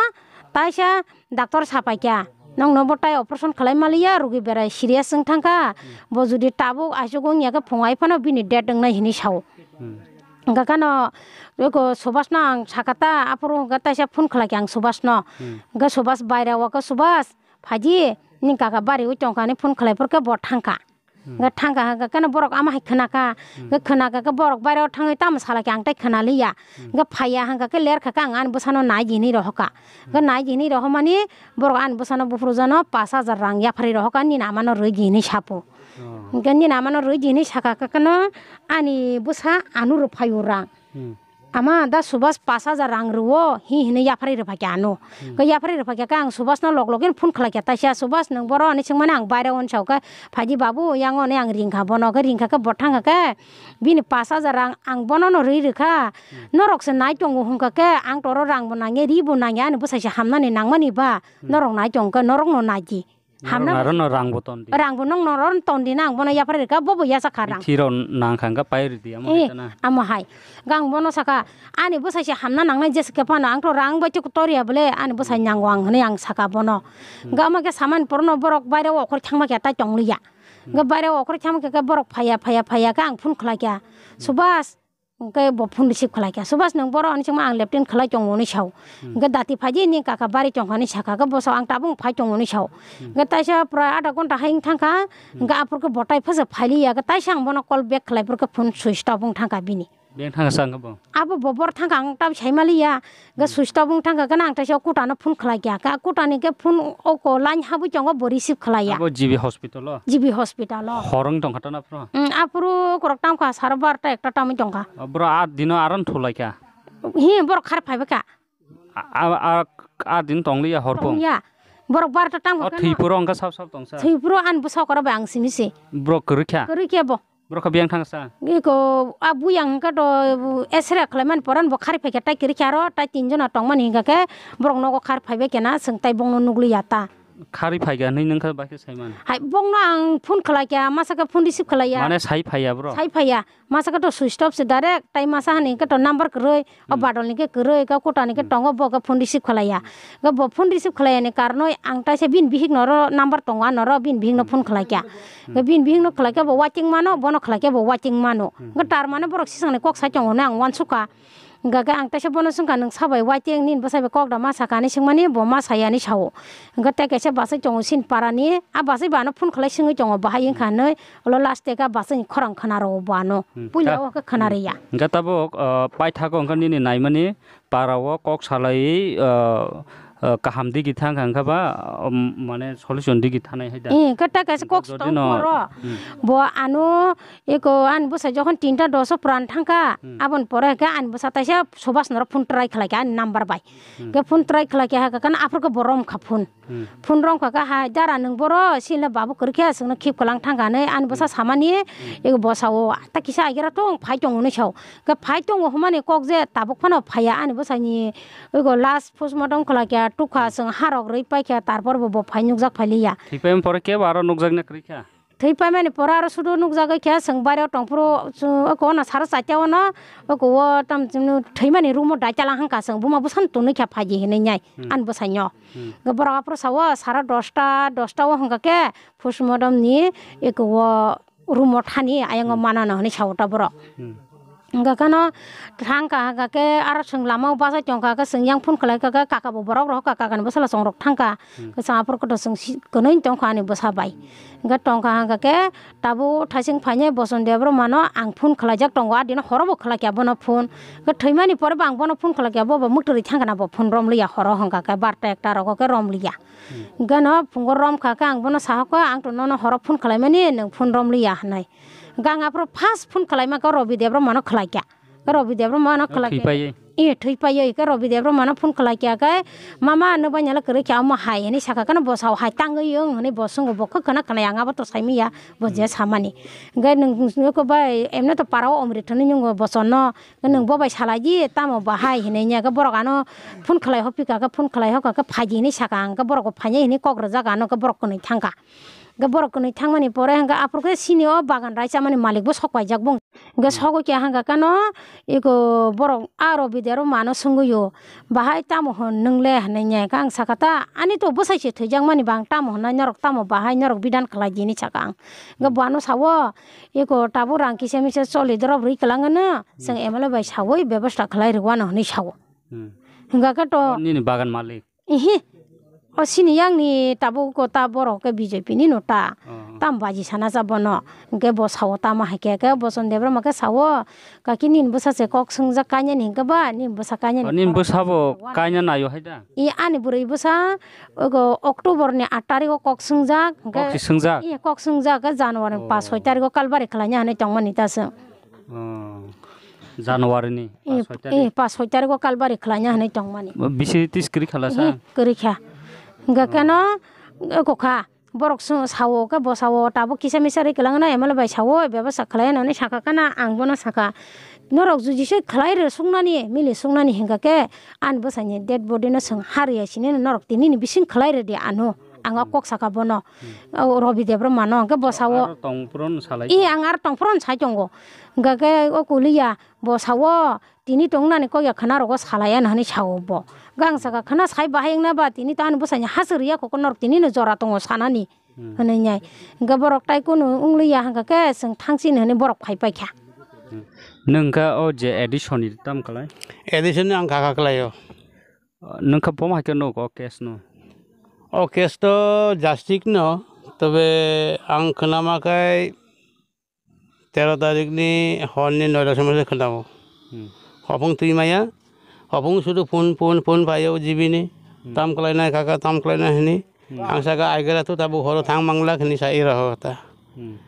taisa doctor sapaikha, "Nokno bo tai operation khlai maliya, rugi berai serious wng thangkha. Hmm. Bo judi tabuk aisuk wngya khe phungai phano bini death wngnai," hinwi sao. Hmm. Hwnkhe keno eko Subhas no ang sakha ta, aphuru hwnkhe taisa phone khlaikha ang Subhas no. Hmm. Hwnkhe Subhas baire o khe, "Subhas, phaidi, nini kaka bari o tongkha," hinwi phone khlai phuru khe bo thangkha. Hmm. Hwnkhe thangkha, hwnkhe keno borok ama hai khwnakha. Hmm. Hwnkhe khwnakha khe borok baire o thangwi tamo salai kha, ang tai khwnaliya. Hmm. Hwnkhe phaiya hwnkha khe lerkha khe ang ani bwsano nai di hinwi rohorkha. Hmm. Hwnkhe nai di hinwi rohormani borok ani bwsano buphuru jano pash hajar rang yapharwi rohorkha, nini amano rwidi hinwi sapo. Oh. Hwnkhe nini amano rwidi hinwi sakha khe keno ani bwsa ano rw phaio rang. Hmm. "Ama, da Subas pash hajar rang rwo," hi hwnwi yapharwi rwphaikha ano. Hmm. Khe yapharwi rwphaikha khe ang Subas no log login phone khlaikha, "Taisa Subas, nwng boro?" hwnwi swngmani ang baire uansao khe, "Phaidi babu, yang oni ang ringkha bono," khe ringkha khe bo thangkha khe, "Bini pash hajar rang ang bono no rwi rwkha, norok se nai tongo," hwnkha khe, "Ang toro rang bo nangya, ri bo nangya, ani bwsai se hamnani nangmani ba, norok nai tongkhe norok no naidi." Hamna aro no rang bo tondi. Rang bo nong no ron tondi na, ang bono yapharwi rwkha, bo bo yachak kha rang. Thiro nang kha hwnkha pai rwdi amo hai tana. Amo hai. Gang bono saka, "Ani bwsai se hamna nangnai jesa khe phano, ang to rang bai chuk toriya bole, ani bwsai nango ang," hwnwi ang saka bono. Hwnkha omo khe samani porono borok baire okhoroi thangma khe tai tongliya. Hwnkha baire okhoroi thangma khe borok phaiya, phaiya, phaiya khe ang phone khlaikha. "Subas," hwnkhe bo phone receive khlaikha, "Subas, nwng boro?" hwnwi swngma ang left hand khlai tongo hwnwi sao. Hwnkhe dati phaidi nini kaka bari tongkha hwnwi sakha, khe bo sao, "Ang tabuk phai tongo," hwnwi sao. Hwnkhe taisa pura adha ghonta hai wng thangkha, hwnkhe aphuru khe bo tai phasa phailiya, khe taisa ang bono call back khlai, phuru khe phone switch off wng thangkha bini. Beng thangsa hwnkhe bo? Abo bo bor thangkha, ang tabuk sai maliya. Ga switch off wng thangkha, gana ang taisa kutano phone khlai kha. Ka kutani khe phone oko line habwi tongo, bo receive khlai ya. Abo G B hospital o? G B hospital o. Hor wng tongkha to na phro? Mm, aphuru korok tamo kha, saro barta ekta tamwi tongkha. Bro, a dino aron thulai kha? Hi, borok khar phai kha. A, a, a, a din tong liya hor phung? Tong ya. Borok barta tamo kha. O thwi phuru wngkha sab sab tongsa? Thwi phuru ani bwsa kora bai ang simi se. Borok kwrwi kha? Kwrwi khe bo. Borok kha biyang thangsa? Iko a buyang hwnkhe to esra khlai mani poran bo khari phai khe tai kwrwi khe aro tai tin jona tong mani hwnkha khe borok nogo khar phai bai khe na chwng tai bongno nukliya ta. Khari phai kha hinwi nung kha bai khe sai man? Hai bongno ang phone khlai kha, masa khe phone receive khlai ya. Mane sai phai ya bro? Sai phai ya. Masa khe to switch off se direct, tai masa hani khe to number kwrwi. O badol ni khe kwrwi, khe kutani khe tongo, bo khe phone receive khlai ya. Khe bo phone receive khlai yani karonoi ang taisa bini bihik noro number tongo, a noro bini bihik no phone khlai kha. Khe bini bihik no khlai khe bo waiting mano, bono khlai khe bo waiting mano. Khe tar mane borok sisang ni kok sai tongo hwnwi ang uansuk kha. Hwnkha khe ang taisa bono swngkha, "Nwng sabai waiting, nini bwsai bai kok da ma sakha?" hwnwi swngmani, bo ma saya hwnwi sao. Hwnkha tei kaisa bachai tongo sini para ni, a bachai bo ano phone khlai swngwi tongo, bahai wngkha hwnwi. Ulo last teka bachani khorang khwna rwo bo ano. Hmm. Puila ta-, o khe khwna hmm. Rwya. Hwnkhe tabuk, uh, paithago hwnkhe nini naimani para o kok salaiwi, uh, uh, kaham digi thang kha hwnkhe ba, um, mane solution digi thanai hai da. Eh, khe ta kaisa kok jodi stop no, oro. Hmm. Bo ano eko ani bwsa jokhon tinta dos o pran thangkha, hmm. Aboni pore khe ani bwsa taisa Subhas noro phone try khlai kha ani number bai. Hmm. Khe phone try khlai kha, hakhe kan aphuru khe bo rom kha phone. Hmm. Phone rwng kha khe, "Hai dara, nwng boro?" Sile babu kwrwi khe chwngno khip kwlang thang kha hinwi ani bwsa samani, hmm. Ego bwsa o ta kisa agera tong phai tongo hinwi sao. Khe phai tongo hwnmani kok je tabuk phano phaiya ani bwsani, ego last postmortem khlai kha, tukha chwng harok rwi pai kha, tarpor bo bo phai nukjak phai liya. Thwi paimani pore kebo aro nukjakna kwrwi kha? Thwi paimani pore aro sudu nukjagwi khe chwng baireo tongphuru, chwng oko ono saro chaita ono, oko o tam chwngno thwimani room o dai chala hangkha chwng, buma bwsano tonwi kha phaidi hinwi nai. Hmm. Ani bwsaino. Hmm. Borok aphuru sao sara dosta, dosta o hwnkha khe postmortem ni eko o room o thani ayang o hmm. Manano hinwi sao ta borok. Hmm. Hwnkha kheno thangkha, hwnkha khe aro chwng lama o bachai tongkha khe chwng yang phone khlai kha khe kaka bo borok rohor kha, kakani bwsala chongrok thangkha. Hmm. Khe chwng aphuru kotor chwng si-, kwnwi tongkha ani bwsa bai. Hwnkhe tongkha hwnkha khe tabuk thaising phainai Boson Debbarma no ang phone khlaijak tongo, a dino horo bo khlai kha bono phone. Hwnkhe thwimani pore bo ang bono phone khlai kha, bo bo mwktwrwi thang khna bo phone rom liya horo hwnkha khe barta ekta rogo khe rom liya. Hmm. Hwnkhe no phungo rom kha khe ang bono saha kha, "Ang to nono horo phone khlai mani, nwng phone rom liya," hinwi. Hwnkhe ang aphuru first phone khlai ma khe Robi Debbarma no khlai kha. Khe Robi Debbarma no khlai kha. Thwi paiwi? Eh, thwi paiwi. Khe Robi Debbarma no phone khlai kha khe, "Mama, nwng bai nalo kwrwi kha omo hai," hinwi sakha, kheno bwsao hai tangwi wng hinwi bo swngo, bo khe khna khna yang abo to saimanya, bo je hmm. Samani. Hwnkhe nwng, nwng khe bai, emne to para o omrit hinwi nungo bosonno. Nwng bo bai salai di, tamo bahai hinwi ya khe borok ano phone khlai hophi kha khe, phone khlai hokha khe phaidi hinwi sakha, hwnkhe borok bo phainai hinwi kok rwjak ano khe borok kwnwi thangkha. Hwnkhe borok kwnwi thangmani pore hwnkhe aphuru khe sini o bagan raichamani malik bo sok paijak bung. Hwnkhe hmm. Sogwi khe hwnkha khe no eko borok a Robi Debbarma no swngwi o, "Bahai tamo hwn nwng le?" hinwi ya khe ang sakha ta, "Ani to bwsai se thwijakmani ba ang tamo hwnnai, norok tamo bahai norok bidan khlai di," hinwi sakha ang. Hwnkhe hmm. Bo ano sao, Eko tabuk rang kisa misa choli dorop rwi kwlangano, chwng hmm. M L A bai sawi bebosta khlai rwano hinwi sao. Hmm. Hwnkha khe to o nini bagan malik? Ihi. O sini yang ni tabuk ko ta borok khe B J P ni no ta. Oh. Tam baji sana cha bono. Hwnkhe bo sao tamo hai khe, khe Boson Debbarma khe sao, "Kaki nini bwsa se kok swngjak kanya ni hwnkhe ba, nini bwsa kanya ni." O nini bwsa bo kanya naio hai da? I ani bwrwi bwsa, ogo October ni aat tarikh o kok swngjak, hwnkhe kok si swngjak? Iya, kok swngjak, khe January ni oh. Pas soi tarikh o kalbari khlaina hinwi tongmani ta chwng. Oh. January ni? Iya. Soi tarik. Eh, pas soi tarik o kalbari khlaina hinwi tongmani. Bo bisi tis kwrwi khala sa? Eh, kwrwi kha. Hingkha keno, eh, kokha. Borok sw-, sao khe bo sao tabuk kisa misa rwi kwlangna M L A bai sao, bebasa khlai nani sakha kana ang bono sakha. Norok juji se khlai rw suknani, mili suknani hingkha khe ani bwsaini dead body no chwng ha rwya sini norok tinini bising khlai rwdi ano. Ang o kok sakha bono. O Robi Debbarma no hingkhe bo sao. Aro tong phuru no salai. I ang aro tong phuru no sai tongo. Hingkha khe o kuliya bo sao tini tongnani kok ya khwna rogo salai ano hinwi sao bo. Gang saka khwna sai bahai wngna ba tini to ani bwsaini ha chwrwi ya kok norok tini no jora tongo sanani. Hmm. Hwnwi nai. Hingkhe borok tai kunu wng liya hingkha khe chwng thang sini hinwi borok phai paikha. Hmm. Nwng kha o je Edison ni tam kalai? Edison ni ang kaka kalai o. Nwng kha bom hai khe nuk o case no? O case to justice no, tobe ang khwnama khai tero tarik ni hor ni noita somoi se khwnao. Hmm. Hopung twi maya, hopung sudu phone, phone, phone paio G B ni. Hmm. Tam khlainai kaka, tam khlainai hini. Hmm. Ang saka aigera tu tabuk horo thang mangla hini sa ira ho ta. Hmm.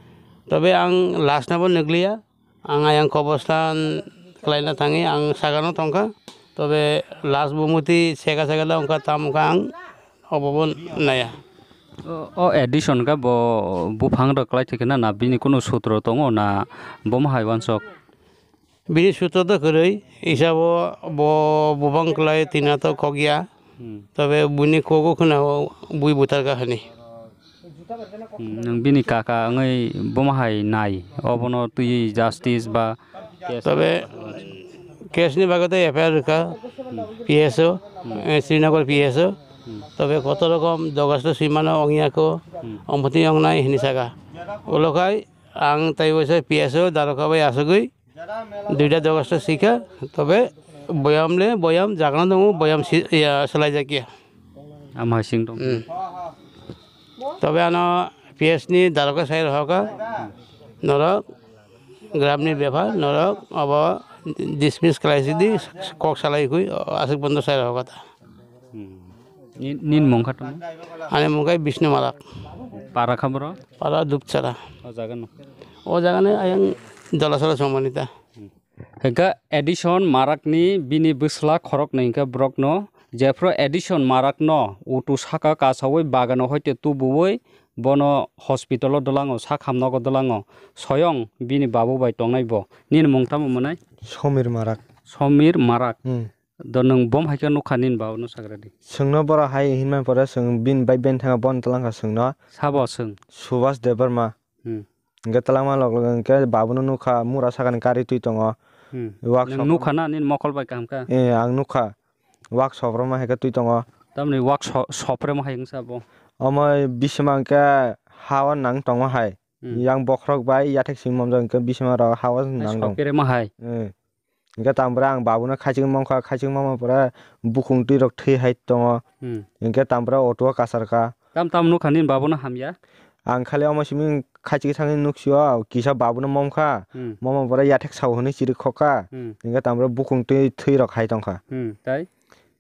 Tobe ang last na bo nukliya, ang ayang kobostan khlaina thangi ang sagano tongkha. Tobe last bumuti sega sega da ongkha tam ongkha ang obo bo naya. O, o Edison khe bo buphang rok klai thwikhe na, na bini kunu sutro tongo na bomo hai wansok? Bini sutro to kwrwi, isa bo, bo buphang klai tina to kok ya. Hmm. Tobe bini kogo khna o bui butar ka hani. Hmm, nwng bini kaka wngwi bomo hai nai, obono twi justice ba case. Tobe case ni bagwi to F I R rwkha P S O, eh, Srinagar P S O. Hmm. Tobe koto rokom dogasto simano ongya ko, hmm, ompoti ongnai hini saka. Ulo khai ang tai waisa P S O daroka bai asugwi duita dogasto sikha, tobe boyam le boyam jagna dongo, boyam si-, ya, salai jakya. Ama sing tong. Hmm. Tobe ano P S ni daroka sai rohoka, norok gram ni bepar, norok abo dismiss khlai sidi, kok salai khui, aswk bondo sai rohoka ta. Hmm. Ni, nin mung kha tamo? Ani mung khai Bishnu Marak. Para kha boro? Para Dupchara. O jaga no? O jaga no ayang Dolasara Somani ta. Hmm. Hingkha Edison Marak ni bini bwsla khorok nwi hingkha borok no, jephru Edison Marak no utu saka kasawi bagano hoite tubuwi bono hospital o dwlango, sak hamnogo dwlango, soyong bini babu bai tongnai bo. Nini mung tamo mwnai? Somir Marak. Somir Marak. Hmm. Do nwng bom hai khe nukha nini babu no sagra di. Chwngno borok hai hinmani pore chwng bini bai benthango bon twlang kha chwngno. Sabo chwng? Subhas Debbarma. Hmm. Hingke twlangma lok lok hingke babuno nukha mura sakani kari twi tongo. Hmm. Nwng nukha na nini mokol bai kaham kha? Eh, ang nukha. Wak soproma hai khe twi tongo. Tamni wak so-, soprema hai wngsa bo? Omo bisima hingke ha o nang tongo hai. Hmm. Yang bokhorok bai yathek simi momjak hingke bisima rok ha o nang tong. Soprema hai? Eh. Hingke tampore ang babuno khaichigwi mankha, khaichigwi mama pore bukung twi rok thwi hai tongo. Hmm. Hingke tampore auto o kasar kha. Tam tam nukha nini babuno hamya? Ang khali omo simi khaichigwi thangwi nuksio, kisa babuno momkha, hmm, mama pore yathek sao hwnwi chirikhokha. Hmm. Hingke tampore bukung twi thwi rok hai tongkha. Hmm, tai?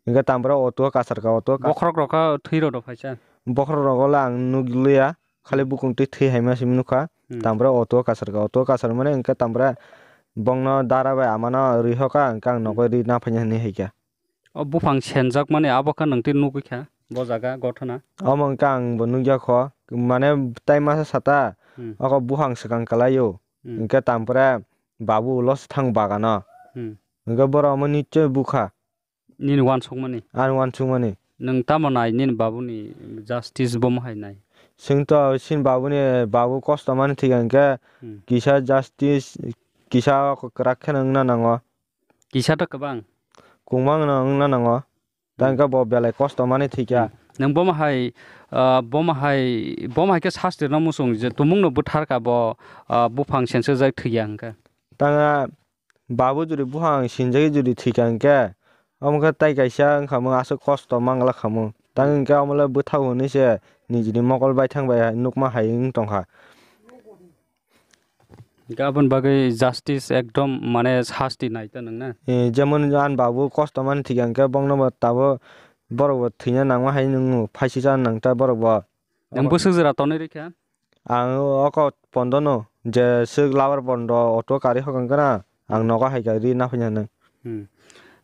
Hingke tampore auto o kasar kha, auto o kasar. Bokhorok rok kha thwi rok rok phaisa? Bokhorok rok le ang nukliya. Khali bukung twi thwi hai ma simi nukha. Hmm. Tampore auto kasar kha, auto kasar mani hingke tampore bongno dara bai amano rwi hoka hingke ang nogo, hmm, rwi na phanya hinwi hai kha. O buphang senjak mani abo khe nwng twi nugwi kha bo jaga gothona? Omo hingke ang bo nugya kho, mane tai masa sata, hmm, oko buphang swkang kwlaio, hmm, hingke tampore babu ulo swthang bagano. Hmm. Hingke borok omo nichoi bukha. Nini wansukmani? Ani wansukmani. Nwng tamo nai nini babuni justice bomo hai nai? Chwng to chini babuni babu kosto mani thwikha hwnkhe, hmm, kisa justice, kisa kwrak kheno wngna nango. Kisa to kwbang? Kwbang no wngna nango. Ta, hmm, hwnkhe bo belai kosto mani thwikha. Hmm. Nwng bomo hai, ah, bomo hai, bomo hai khe sasti rwna muchung je tumungno bwtharkha bo, ah, buphang sensajak thwikya hwnkhe? Tanga Babu jodi buphang sinjagwi jodi thwikha hwnkhe, omo khe tai kaisa wngkhamung aswk kosto mangla khamung. Tang hwnkhe omo le bwthao hwnwi se nijini mokol baithang bai nukma hai wng tongkha. Hwnkhe aboni bagwi justice ekdom mane sasti nai ta nwng na? Eh, jemon ani babu kosto mani thwikha hwnkhe bongno bo tabuk borok bo thwina nangma hai nwngo, phaisisa nang ta borok bo. Nwng bwswk jora tonwi rwkha? Ang oko pondo no, je swk labar pondo auto kari hokang kana, ang nogo hai kha ri na phanya nang. Hmm.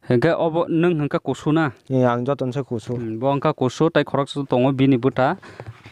Hingke obo nwng hingke kusu na? Ni ang joto se kusu. Hmm, bo hingke kusu tai khoroksa tongo bini bwta.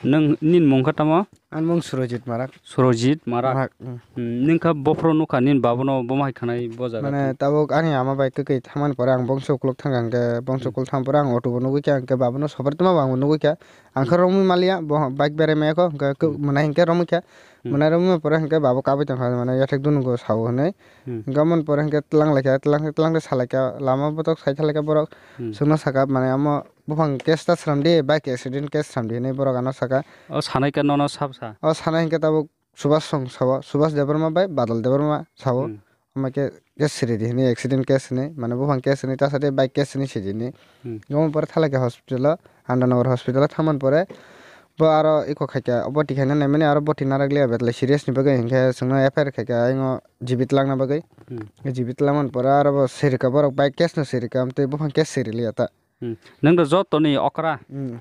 Nwng nini mung khe tamo? Ani mung Surojit Marak. Surojit Marak. Marak, hmm. Hmm, nwng khe bophro nukha nini babuno bomo hai khanai bo jaga. Mane tabuk ani ama bai kwkwi thamani pore ang bongso ukuluk thangkha hingke bongso Hmm. ukuluk thang pore ang auto bo nugwi kha hingke babuno sobar tongma bo ang bo nugwi kha. Ang khe Hmm. romwi maliya bo bike berai maya kho hingke kw- Hmm. mwnai hingke romwi kha. Hmm. Mwnai romwi pore hingke babu kabui tongkha mane yathek dunugo sao hinwi. Hmm. Hingke omo ni pore hingke tlang laikha, tlang, tlang de salaikha, lama botok sai thalaikha borok. Hmm. Chwngno saka, mane, omo buphang case ta swnamdi, bike accident case swnamdi hinwi borok ano saka. O sanai khe nono sab sa? O sanai hingke tabuk Subhas song sao, Subhas Debbarma bai Badal Debbarma sao. Hmm. Omo khe case siridi hinwi, accident case hinwi, mane buphang case hinwi, ta sade bike case hinwi sidi hinwi. Hmm. Omo pore thalaikha hospital o. Andanagar hospital o thangmani pore bo aro eko khaikha, boti khaina naimani aro boti narakliya betlai serious ni bagwi hinkhe chwngno F I R khaikha ayang o jibit langna bagwi. Hmm. Jibit langmani pore aro bo sirikha borok bai case no sirikha amtwi buphang case siriliya ta. Hmm. Nwng do joto ni okra. Hmm.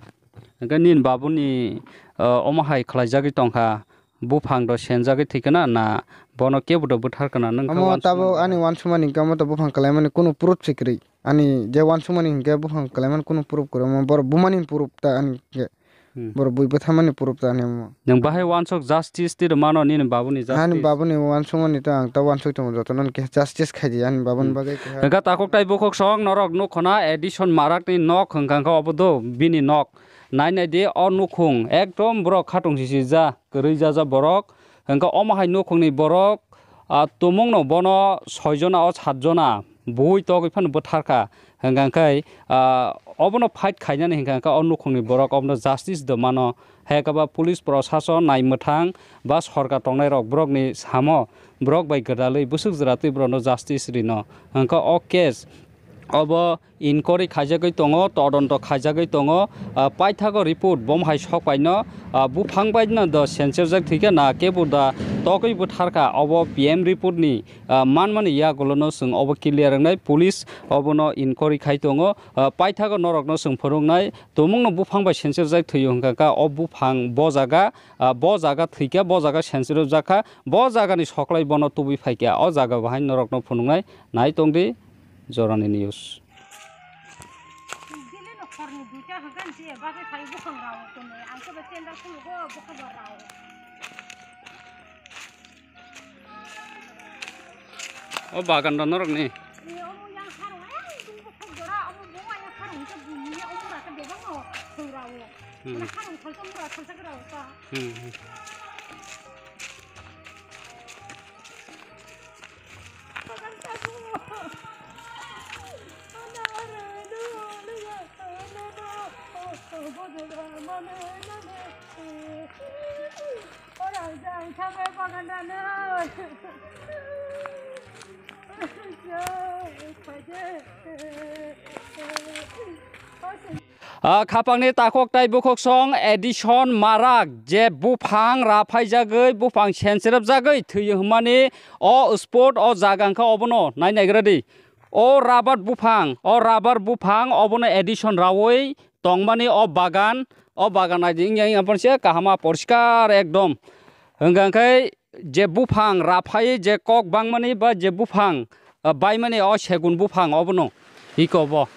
Hinkhe nini babuni, uh, omo hai khlaijagwi tongkha. Buphang do senjagwi thwikha na, na bono kebo do bwtharkha na, nwng khe Omo wansukmani tabuk bagwi? Ani wansukmani hinkhe omo to buphang kwlaimani kunu proof se kwrwi. Ani je wansukmani hinkhe buphang kwlaimani kunu proof kwrwi, omo borok bumani proof ta ani hinkhe. Hmm. Borok bui bwtharmani proof ta ani omo. Nwng bahai wansuk justice twi rwmano nini babuni justice? Ani babuni wansukmani to ang ta wansuk tongo jotono hinkhe justice khaidi ani babuni Hmm. bagwi keha. Hwnkhe takhuk tai bukhuk song norok nukho na Edison Marak ni nok hwnkha khe obo do bini nok. Nai nai di o nukhung ekdom borok khatung sisi ja. Kwrwi jaja borok. Hwnkhe omo hai nukhungni borok, ah, tumungno bono soi jona o sat jona bui togwi phano bwtharkha. Hwnkha khe, ah, obono fight khainani hwnkha khe o nukhungni borok obono justice do mano. Hai khe ba police prosason nai mwthang ba sorkar tongnai rok borokni samo borok bai gwdalwi bwswk jwra twi borokno justice rino. Hwnkhe o case obo inquiry khaijagwi tongo, todonto khaijagwi tongo. Ah, paithago report bom hai sok paino, ah, buphang baino do senserjak thwikhe na kebo da togwi bwtharkha, obo P M report ni, ah, manmani yagulono chwng obo clear wngnai, police obono inquiry khai tongo. Ah, paithago norokno chwng phwrwngnai, tumungno buphang bai senserjak thwiyo hwnkha kha, o buphang bo jaga, ah, bo jaga thwikha, bo jaga senserjak kha, bo jagani soklai bono tubui phaikha, o jaga bo hai norokno phunuknai, nai tongdi. Jorani news. Bini no khorni duita hwnkhe je bagwi phai buphang rao tonwi, ang khe bo tendal khulugo, buphang rao. O bagan da norok ni. Ni omo yang harung, eh, bini buphang jora, omo bo yang harung khe bini omo ra khe bebak no khung rao. Hmm. Mana harung thalsa mura thalsa khe rao ta. Hmm, hmm. Ah, khapangni takhuk tai bukhuk song Edison Marak je buphang raphaijagwi, buphang sencherepjagwi thwiyo hwnmani o spot, o jaga wngkha obono nai naigra di. O rubber buphang, o rubber buphang obono Edison rawi tongmani o bagan, o bagan naidi wngya wngya phano se kaham a poriskar ekdom. Hwnkha khe je buphang raphai je kok bangmani ba je buphang, ah, baimani o segun buphang obono iko bo.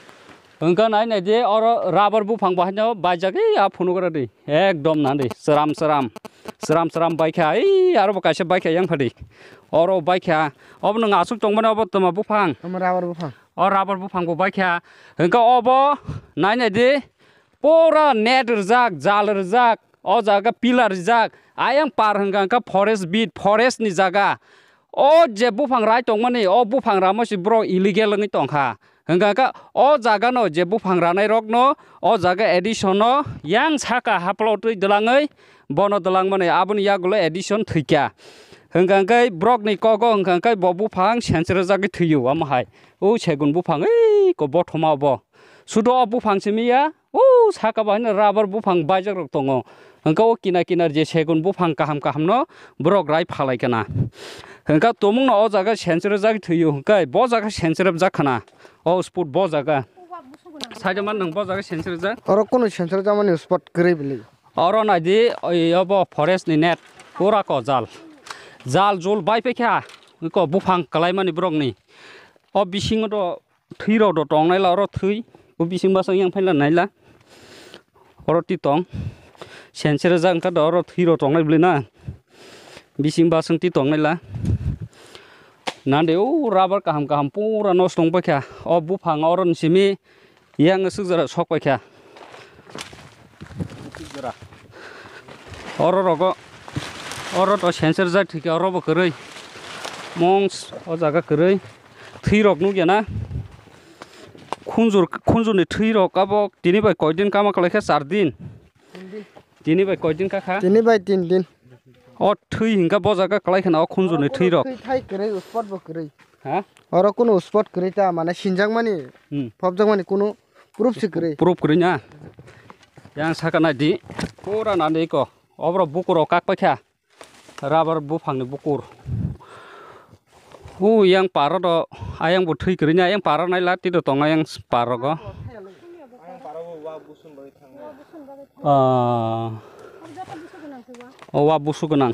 Hwnkha nai nai di oro rubber buphang bo haino baijak ei a phunugra di ekdom nadi sram sram sram sram baikha ei aro bo kaisa baikha yang phadi oro baikha obo nwng aswk tongmani obo toma buphang. Omo rubber buphang. O rubber buphang bo baikha hwnkha obo nai nai di. Pura net rijak, jal rijak, o jaga pillar rijak. Ayang par hwnkha hwnkha forest beat, forest ni jaga. O je buphang rai tongmani, o buphang ramo se borok illegal wngwi tongkha. Hwnkha hwnkha o jaga no je buphang ranai rok no, o jaga Edison no yang saka haplo twi dwlangwi bono dwlangmani aboni yagulo Edison thwikha. Hwnkha hwnkhe borok ni kogo hwnkha hwnkhe bo buphang sense rwjagwi thwio amo hai. O segun buphang ei ko bothoma bo. Sudo o buphang simi ya. O saka bahai no rubber buphang baijak rok tongo. Hwnkhe o kinar kinar je segun buphang kaham kaham no borok rai phalai kana. Hwnkhe tumung no o jaga sense rwjak thwio hwnkhe bo jaga sense rwjak khana. O spot bo jaga. Saida man nang bo jaga sense rwjak. Oro kunu sense rwjak mani spot kwrwi bili. Oro naidi oi obo forest ni net pura ko jal. Jal jul bai pekha ko buphang kwlai mani borok ni. O bisingo do thwi rok do tong naila, oro thwi. O bising bwswk yang phaila naila. Oro ti tong. Sense rwjak wngkha do oro thwi rok tong nai bwlwi na. Bising bwswk ti tong naila. Nande o rubber kaham kaham pura nosto wng paikha. O buphang oro ni simi yang swk jora sok paikha. Oro rogo, oro to sense rwjak thwikhe oro bo kwrwi. Mongs o jaga kwrwi. Thwi rok nukya na. Khunjur, khunjurni thwi rok abo tini bai koidin kama kwlai kha, char din. Tini bai koidin ka kha? Tini bai tin din. O thwi hinkha bo jaga kwlai khana o khunjurni thwi rok. Thwi thai kwrwi, spot bo kwrwi. Ha? Oro kunu spot kwrwi ta, mane sinjakmani, hmm, phobjakmani kunu proof se kwrwi. Proof kwrwi na? Yang saka nai di. Pura nani ko. Obro bukur rok kak paikha. Rubber buphangni bukur. U yang paro do, ayang bo thwi kwrwi ni, ayang paro nai lati do tong ayang paro go. Ah. O wa busu gwnang.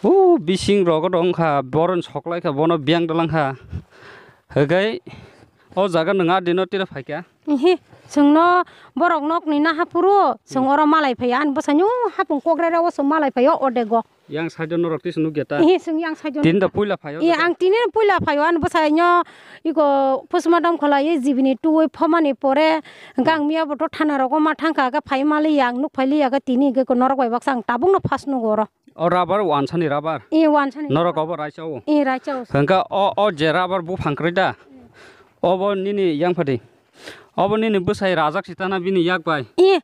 U bising rogo dong kha, boron soklai kha, bono biyang dalang kha. Hwgai o jaga nwng a dino tira phaikha. Ihi, chwngno borok nokni naha phuru, chwng oro malai phaio, ani bwsaino hapung kok rerao chwng malai phaio, o dego. Yang side o norok tisa nukya ta? Ihi, chwng yang side o. Tini da puila phaio? Iya, ang tini puila phaio, ani bwsaino iko postmortem kholai, jibini tuwi phomani pore, hwnkhe ang miya boto thana rogo ma thangkha, khe phai maliya, ang nuk phailiya, khe tini hwnkhe norok bai baksa ang tabukno first nugo oro. O rubber wansani rubber? Ee, wansani. Norok obo raisa o? Ee, raisa o. Hwnkhe o, o je rubber buphang kwrwi da? Obo nini yang phadi? Obo nini bwsai rajak sitana bini yak bai? Ee.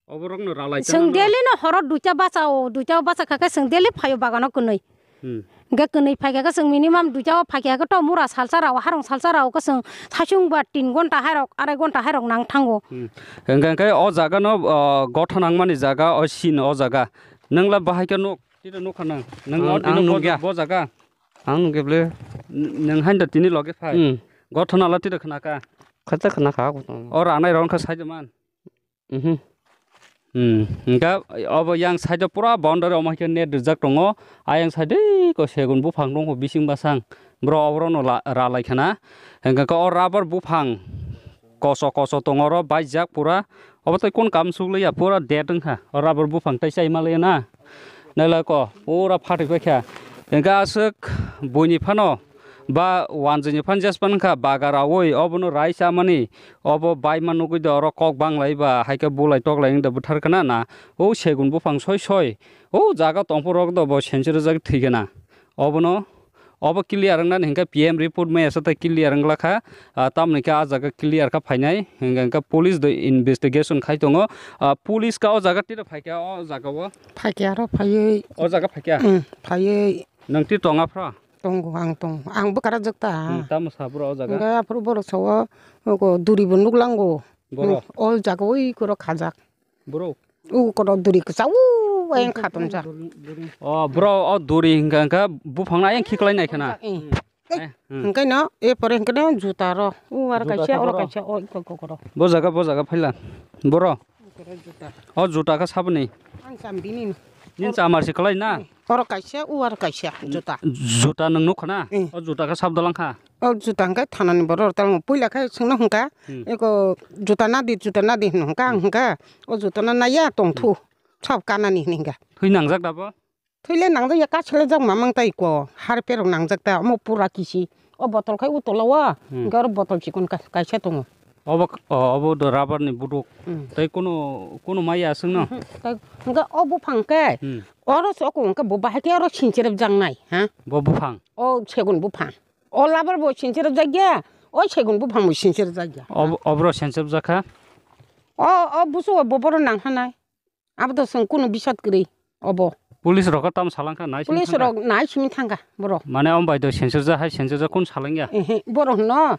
Oborokno ralai chwng tana daily no horo duita bacha o, duita bacha kha khe chwng daily phaio bagano kwnwi. Hmm. Hwnkhe kwnwi phaikha khe chwng minimum duita o phaikha khe to mura salsa rao, harong salsa rao khe chwng saichung ba tin gonta hairok, arai gonta hairok nang thango. Hmm. Hwnkhe, hwnkhe o jaga no, o, gotho nangmani jaga, o sin o jaga. Nwng la bahai khe nuk, tito nukha nang. Nwng o tino bo jaga? Ang nukya. Ang nukya ble. N-, nwng hain da tini loge phai. Hmm. Gotho nala tito khna kha. Khacha khna kha. O ranai rok wngkha saido man. Mhm. Hmm. Hwnkhe obo yang side o pura boundary omo hai khe net rijak tongo. Ayang side o segun buphang tongkho bising bwsang. Bro oborokno la-, ralai khana. Hwnkhe khe o rubber buphang koso koso tongo oro baijak pura. Obo tei kun kam sukliya pura dead wngkha. O rubber buphang tei chai maliya na. Nailai ko pura phatwi paikha. Hwnkhe aswk buini phano ba wanjwini phan jespan wngkha baga raui obono rai chamani. Obo baima nugui da oro kok banglai ba hai khe bulai toklai wng da bwthar khna na. O segun buphang soi soi o jaga tongphuru rok do bo sense rwjak thwi khna. Obono obo clear wng nani hinkhe P M report maya sa tei clear wng lakha. Ah, tamoni khe ah jaga clear kha phainai hinkhe, hinkhe police do investigation khai tongo. Ah, police ka o jaga tiro phaikha o jaga o. Phaikha aro phaiwi. O jaga phaikha? Hmm, phaiwi. Nwng twi tonga phro? Tongo, ang tongo. Ang bwkara jwk ta. Hmm, tamo sa bro o jaga? Hwnkhe aphuru borok sao, oko duri bo nuklango. Borok? Hmm, o jaga oi koro khajak. Borok? U koro duri kwchao, ayang khatomsa. O bro, o duri hwnkha, hwnkha buphang ayang khiklai nai khana. Eh. Eh, hmm. Hwnkhe no, e pore hwnkhe no juta ro. U ar kaisa, oro kaisa, o iko koro. Bo jaga, bo jaga phaila. Boro? Juta. O juta kha saboni? Ang cham bini no. Nin chamar se kwlai na? Oro kaisa, u aro kaisa juta. Juta nwng nukha na? Eh. O juta kha sab dalang kha? O juta hwnkhe thanani borok rok talmo puila khe swngno hwnkha, hmm, eko juta nadi, juta nadi hwnwi hwnkha, hmm, hwnkha o juta no naiya tongthu, hmm, sab kanani hwnwi hwnkha. Thwi nangjak dabo? Thwile nangjak ya, kaselejak mamang tai ko, harpe rok nangjak ta, omo pura kisi. O botol khai u tola o, hmm, hwnkhe oro botol chikon ka-, kaisa tongo. Obo k-, o, obo do rubber ni buduk. Hmm. Tei kunu, kunu maya aswkno? Mhm. Tei hwnkhe o buphang khe, hmm, oro soko hwnkhe bo bahai khe oro sinchirep jaknai, ha? Bo buphang? O segun buphang. O labar bo sinchirep jak ya, o segun buphang bo sinchirep jak ya. Ob-, obro sinchirep jak kha? O, o busu bo boro nang hanai. Abo to chwng kunu bisat kwrwi obo. Police rok tamo salang kha, nai simi thang kha? Police rok nai simi thang kha borok. Mane om bai do sensor ja hai, sensor ja kun salang ya? Ehe, borok no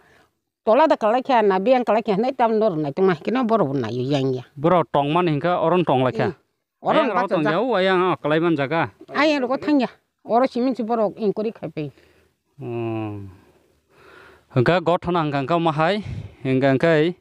tola da kalai kha na, biyang kalai kha hinwi tamo norok nai tongma hai khe no borok bo nai yang ya. Borok tong mani hinkha oro no tong lai kha. Eh, oro no bacha jak. Ayang rogo tong ya, o ayang o kalai man jaga. Ayang rogo thang ya. Oro simi se borok inquiry khai pai. Hmm. Hwnkha gothona hwnkha hwnkha omo hai, hwnkha hwnkhe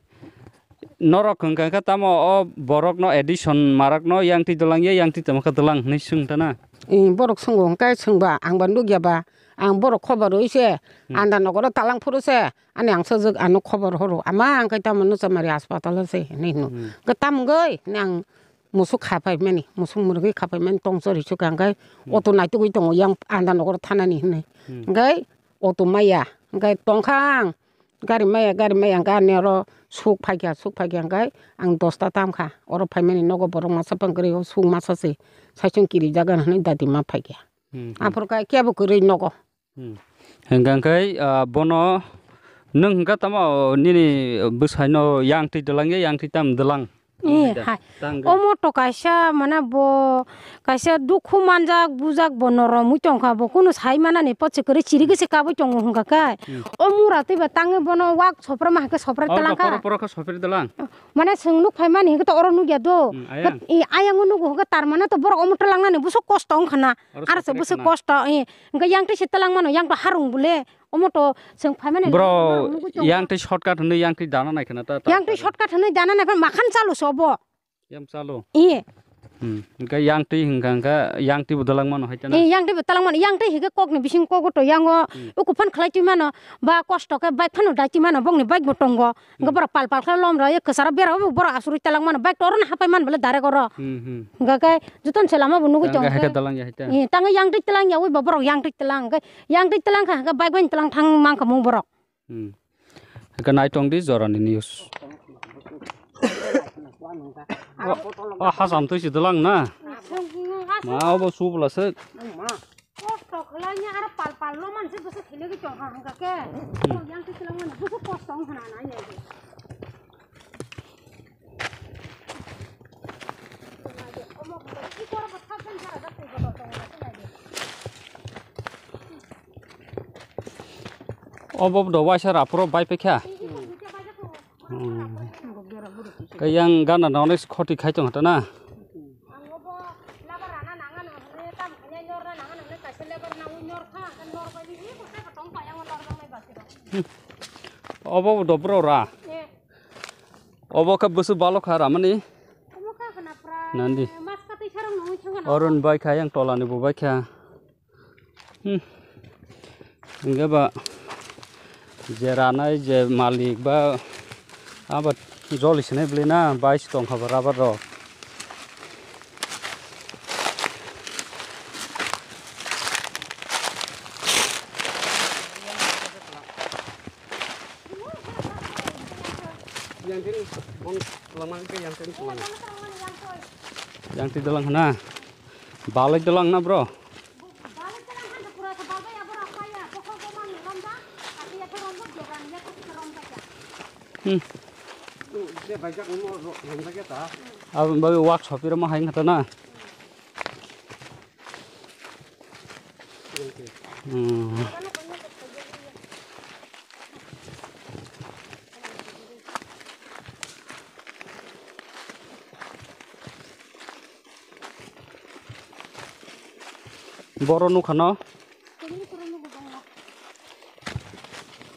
norok hwnkha hwnkhe tamo o borokno addiction marakno yang twi dwlang ya, yang twi tongma khe dwlang hwnwi swng ta na? Borok swngo hwnkhe swngba, ang ba nukya ba, ang borok khobor rwi se, hmm, Anda nogoro talang phuru se, ani ang sajwk ano khobor horo, ama ang khe tamo Nuchamari haspatalo se hinwi hino. Hmm. Hwnkhe tamgwi hinwi ang musuk khapaimani, musuk mwrwgwi khapaimani tongchor hisukha hwnkhe, hmm, auto naitugwi tongo yang Anda nogoro thanani hinwi. Hmm. Hwnkhe auto maya, hwnkhe tongkha ang. Gari maya, gari maya, hwnkhe ani oro suk phaikha, suk phaikha, hwnkhe ang dosta tamkha. Oro phaimani nogo borok masa pang kwrwi, o suk masa se, saichung kirijak gana hinwi dati ma phaikha. Hmm, hmm. Aphuru khe kebo kwrwi nogo. Hmm. Hwnkhe, hwnkhe, ah, bono nwng hwnkhe tamo nini bwsaino yang twi dwlangya, yang twi tam dwlang? Eh, hai. Tang. Omo to kaisa, mane, bo kaisa dukhu manjak, bujak, bo noromwi tongkha, bo kunu sai manani pot se kwrwi chirigwi se kabui tongo hwnkha khe. Hmm. O mura twi ba tangwi bono wak sopra ma hai khe sopra. Oh, talang kha. Poro, poro khe sopra talang. Mane, chwng nuk phai mani hwnkhe to oro nukya do. Hmm, ayang. Khe, eh, ayang o nugo hwnkhe tar mane to borok omo talang nani buso kosto wngkha na. Aro se buso kosto, eh. Hwnkhe yang twi se talang mano, yang to harung bole. Omo to chwng phaimani. Bro, nugwi tongo. Yang twi shortcut hwnwi yang twi dana nai khna ta, ta, yang twi ta. Shortcut hwnwi dana nai phano makhan chalo se obo. Yang chalo. Iye. Hmm. Hwnkhe yang twi hwnkha, hwnkha yang twi bo dalang mano hai ta na? Eh, yang twi bo talang mano, yang twi hwnkhe kokni bising kogo to yango. Hmm. Uku phan khlai twi mano, ba kosto khe bike phano dai twi mano, bokni bike bo tongo. Hwnkhe borok pal pal khe lom rw, kwcharo berabo borok asugwi talang mano, bike to orono hapai man bole direct oro. Hmm, hmm. Hwnkhe khe jotono se lama bo nugwi tongo. Hwnkhe dalang ya hai ta? Eh, tangwi yang twi talang ya, ui bo borok yang twi talang, hwnkhe yang twi talang kha, hwnkhe bike bai talang thang mang kha mung borok. Hmm. Hwnkhe nai tong di jorani news. O, o hacham twi si dalang na? Ma obo subla se. Kosto khlaina aro pal pal no manse bwswk khainai tongkha hwnkha khe. Yang twi twlangmani bwswk kosto wng khna nai nai. Obo do waisa raphuru bai paikha. Hmm. Khe yang gana no onek khoti khai tong hata na. Hmm. Obo do bro ra. Obo khe bwswk balo kha ramani. Nandi. Oron bai kha yang tolani bo bai kha. Hmm. Hingke ba je ranai je malik ba abo joli sinai bwlwi na bai si tongkha ba rubber rok. Yang tini bong lamang ke yang tini kuan. Yang tini dalang na. Balai dalang na, bro. Hmm. Abo babi workshop iro ma hai ngata na. Hmm. Boro nukha no.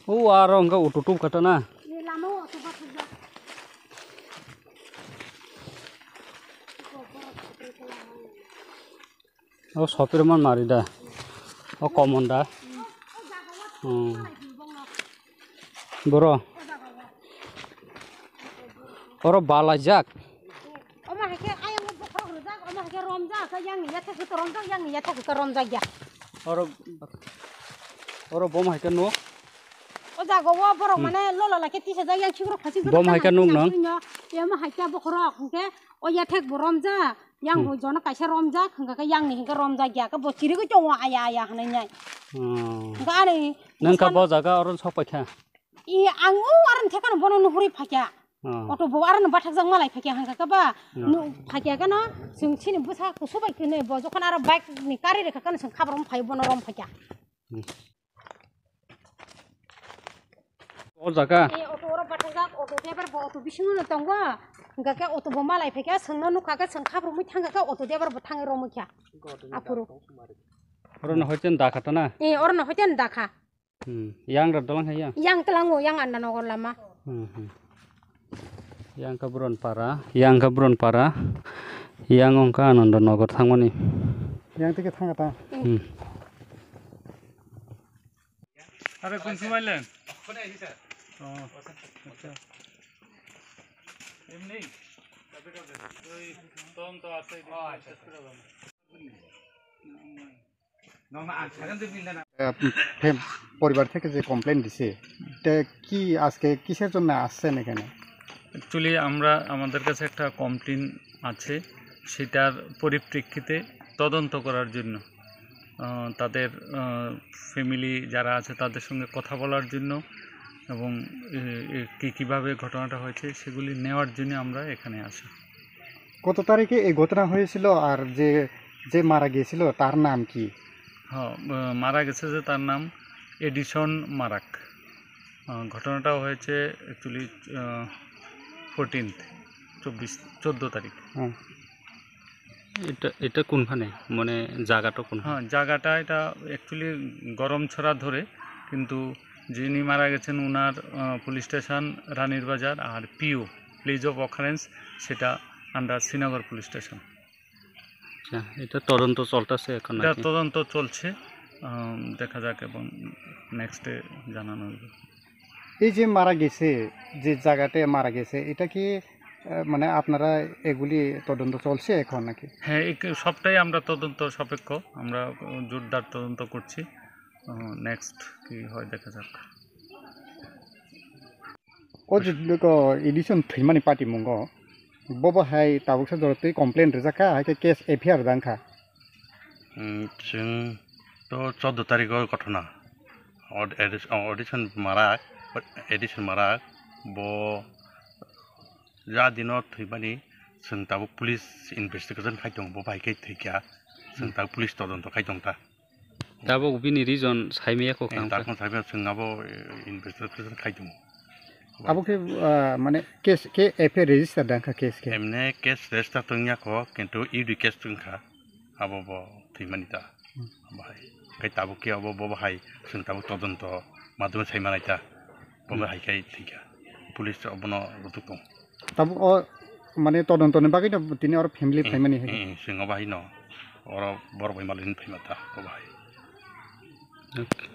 O aro hwnkhe auto tubkha ta na. O sopir man mari da. O common da. Hmm. Boro. Oro balaijak. Omo hai khe ayang bokhorok rwjak, omo hai khe romjak, khe yang ni yathek khe romjak, yang ni yathek khe romjak ya. Oro, oro bom hai khe nuk. O jaga o borok mane lola lai khe tisajak, yang khikrok khachik. Bom hai khe nuk nang. Omo hai khe bokhorok hwnkhe o yathek bo romjak. Yang hmm. Bo jono kaisa romjak, hwnkha khe yang ni hwnkhe romjak ya, khe bo chirigwi tongo aya aya hwnwi nai. Hmm. Hwnkha ani nwng kha bwsano bo jaga oro sok paikha. I ang o aro ni thekano bono nuhurwi phaikha. Hmm. Auto bo aro no bathakjak malai phaikha hwnkha khe ba. Hmm. Nu phaikha khe no chwng chini bwsa kusu bai khe nai bo jokhon aro bike ni kari rwkha khe no chwng khabar phaio bono rom phaikha. Hmm. O jaga? Eh, auto oro bathajak, auto driver bo auto bisingo no tongo. Hwnkha khe auto bo malai phaikha, chwngno nukha khe chwng khabrumwi thangkha khe auto driver bo thangwi romwi kha. Aphuru. Oro no hoiten dakha ta na? Eh, oro no hoiten dakha. Hmm. Yang rok dalang hai ya? Yang tlango, yang Anda Nogor lama. Hmm, hmm. Yang khe Bronpara, yang khe Bronpara, yang wngkha Ananda Nagar thangmani. Yang tike thanga ta. Hmm. আরে কোন সময় এলেন? ও, আচ্ছা। এমনি? ওই তদন্ত আছে, এটা শেষ করে দাও না। আহ, ফেম-, পরিবার থেকে যে কমপ্লেন দিছে, তে কি আজকে কিসের জন্য আসছেন এখানে? অ্যাকচুয়ালি আমরা, আমাদের কাছে একটা কমপ্লেন আছে, সেটার পরিপ্রেক্ষিতে তদন্ত করার জন্য, আহ, তাদের, আহ, ফ্যামিলি যারা আছে তাদের সঙ্গে কথা বলার জন্য এবং এ, এ, কি, কিভাবে ঘটনাটা হয়েছে সেগুলি নেওয়ার জন্য আমরা এখানে আসি। কত তারিখে এই ঘটনা হয়েছিল আর যে, যে মারা গিয়েছিল তার নাম কি? হ্যাঁ, আহ, মারা গেছে যে তার নাম এডিসন মারাক। আহ, ঘটনাটা হয়েছে অ্যাকচুয়ালি, আহ, ফোরটিন্থ, চব্বিশ, চোদ্দো তারিখ। হুম। এটা, এটা কোনখানে? মানে জায়গাটা কোন? হ্যাঁ, জায়গাটা এটা অ্যাকচুয়ালি গরমছড়া ধরে, কিন্তু যিনি মারা গেছেন ওনার, আহ, পুলিশ স্টেশন রানীর বাজার আর পিও, প্লেস অফ অকারেন্স, সেটা আন্ডার শ্রীনগর পুলিশ স্টেশন। আচ্ছা, এটা তদন্ত চলতেছে এখন এটা নাকি? তদন্ত চলছে, আহ, দেখা যাক এবং নেক্সটে জানানো হবে। এই যে মারা গেছে, যে জায়গাতে মারা গেছে, এটা কি, আহ, মানে আপনারা এগুলি তদন্ত চলছে এখন নাকি? হ্যাঁ, এই ক-, সবটাই আমরা তদন্ত সাপেক্ষ, আমরা, আহ, জোরদার তদন্ত করছি। আহ, নেক্সট কি হয় দেখা যাক। O je ko edison thwimani party mungo, bobo hai tabuksa jora twi complain rijak kha, hai khe case F I R dang kha. Hmm, chwng to choddo tarikh o ghotona. Od-, edis-, o, Edison Marak, Edison Marak, bo ja dino thwimani chwng tabuk police investigation khai tongo, bo bai khe thwikha, chwng tabuk police todonto khai tongkha. Tabuk bini reason saimaya kok Eh, tang. Takon saimaya chwng abo, eh, investigation khai tongo. Abo khe, ah, mane case khe F I R register dang kha case khe. Emne case register tongya kho, kintu E D case tongkha. Abo bo thwimani ta. Hmm. Bahai. Khai tabuk khe abo bo bahai chwng tabuk todonto madhyome saimanai ta. Bo Hmm. bahai khai thwikha. Police abono rutuk tong. Tabuk o mane todontoni bagwi no tini oro family Hmm, phaimani hai. Hmm, chwng o bahai no. Oro borok bai malini phaima ta bo bahai. Okay.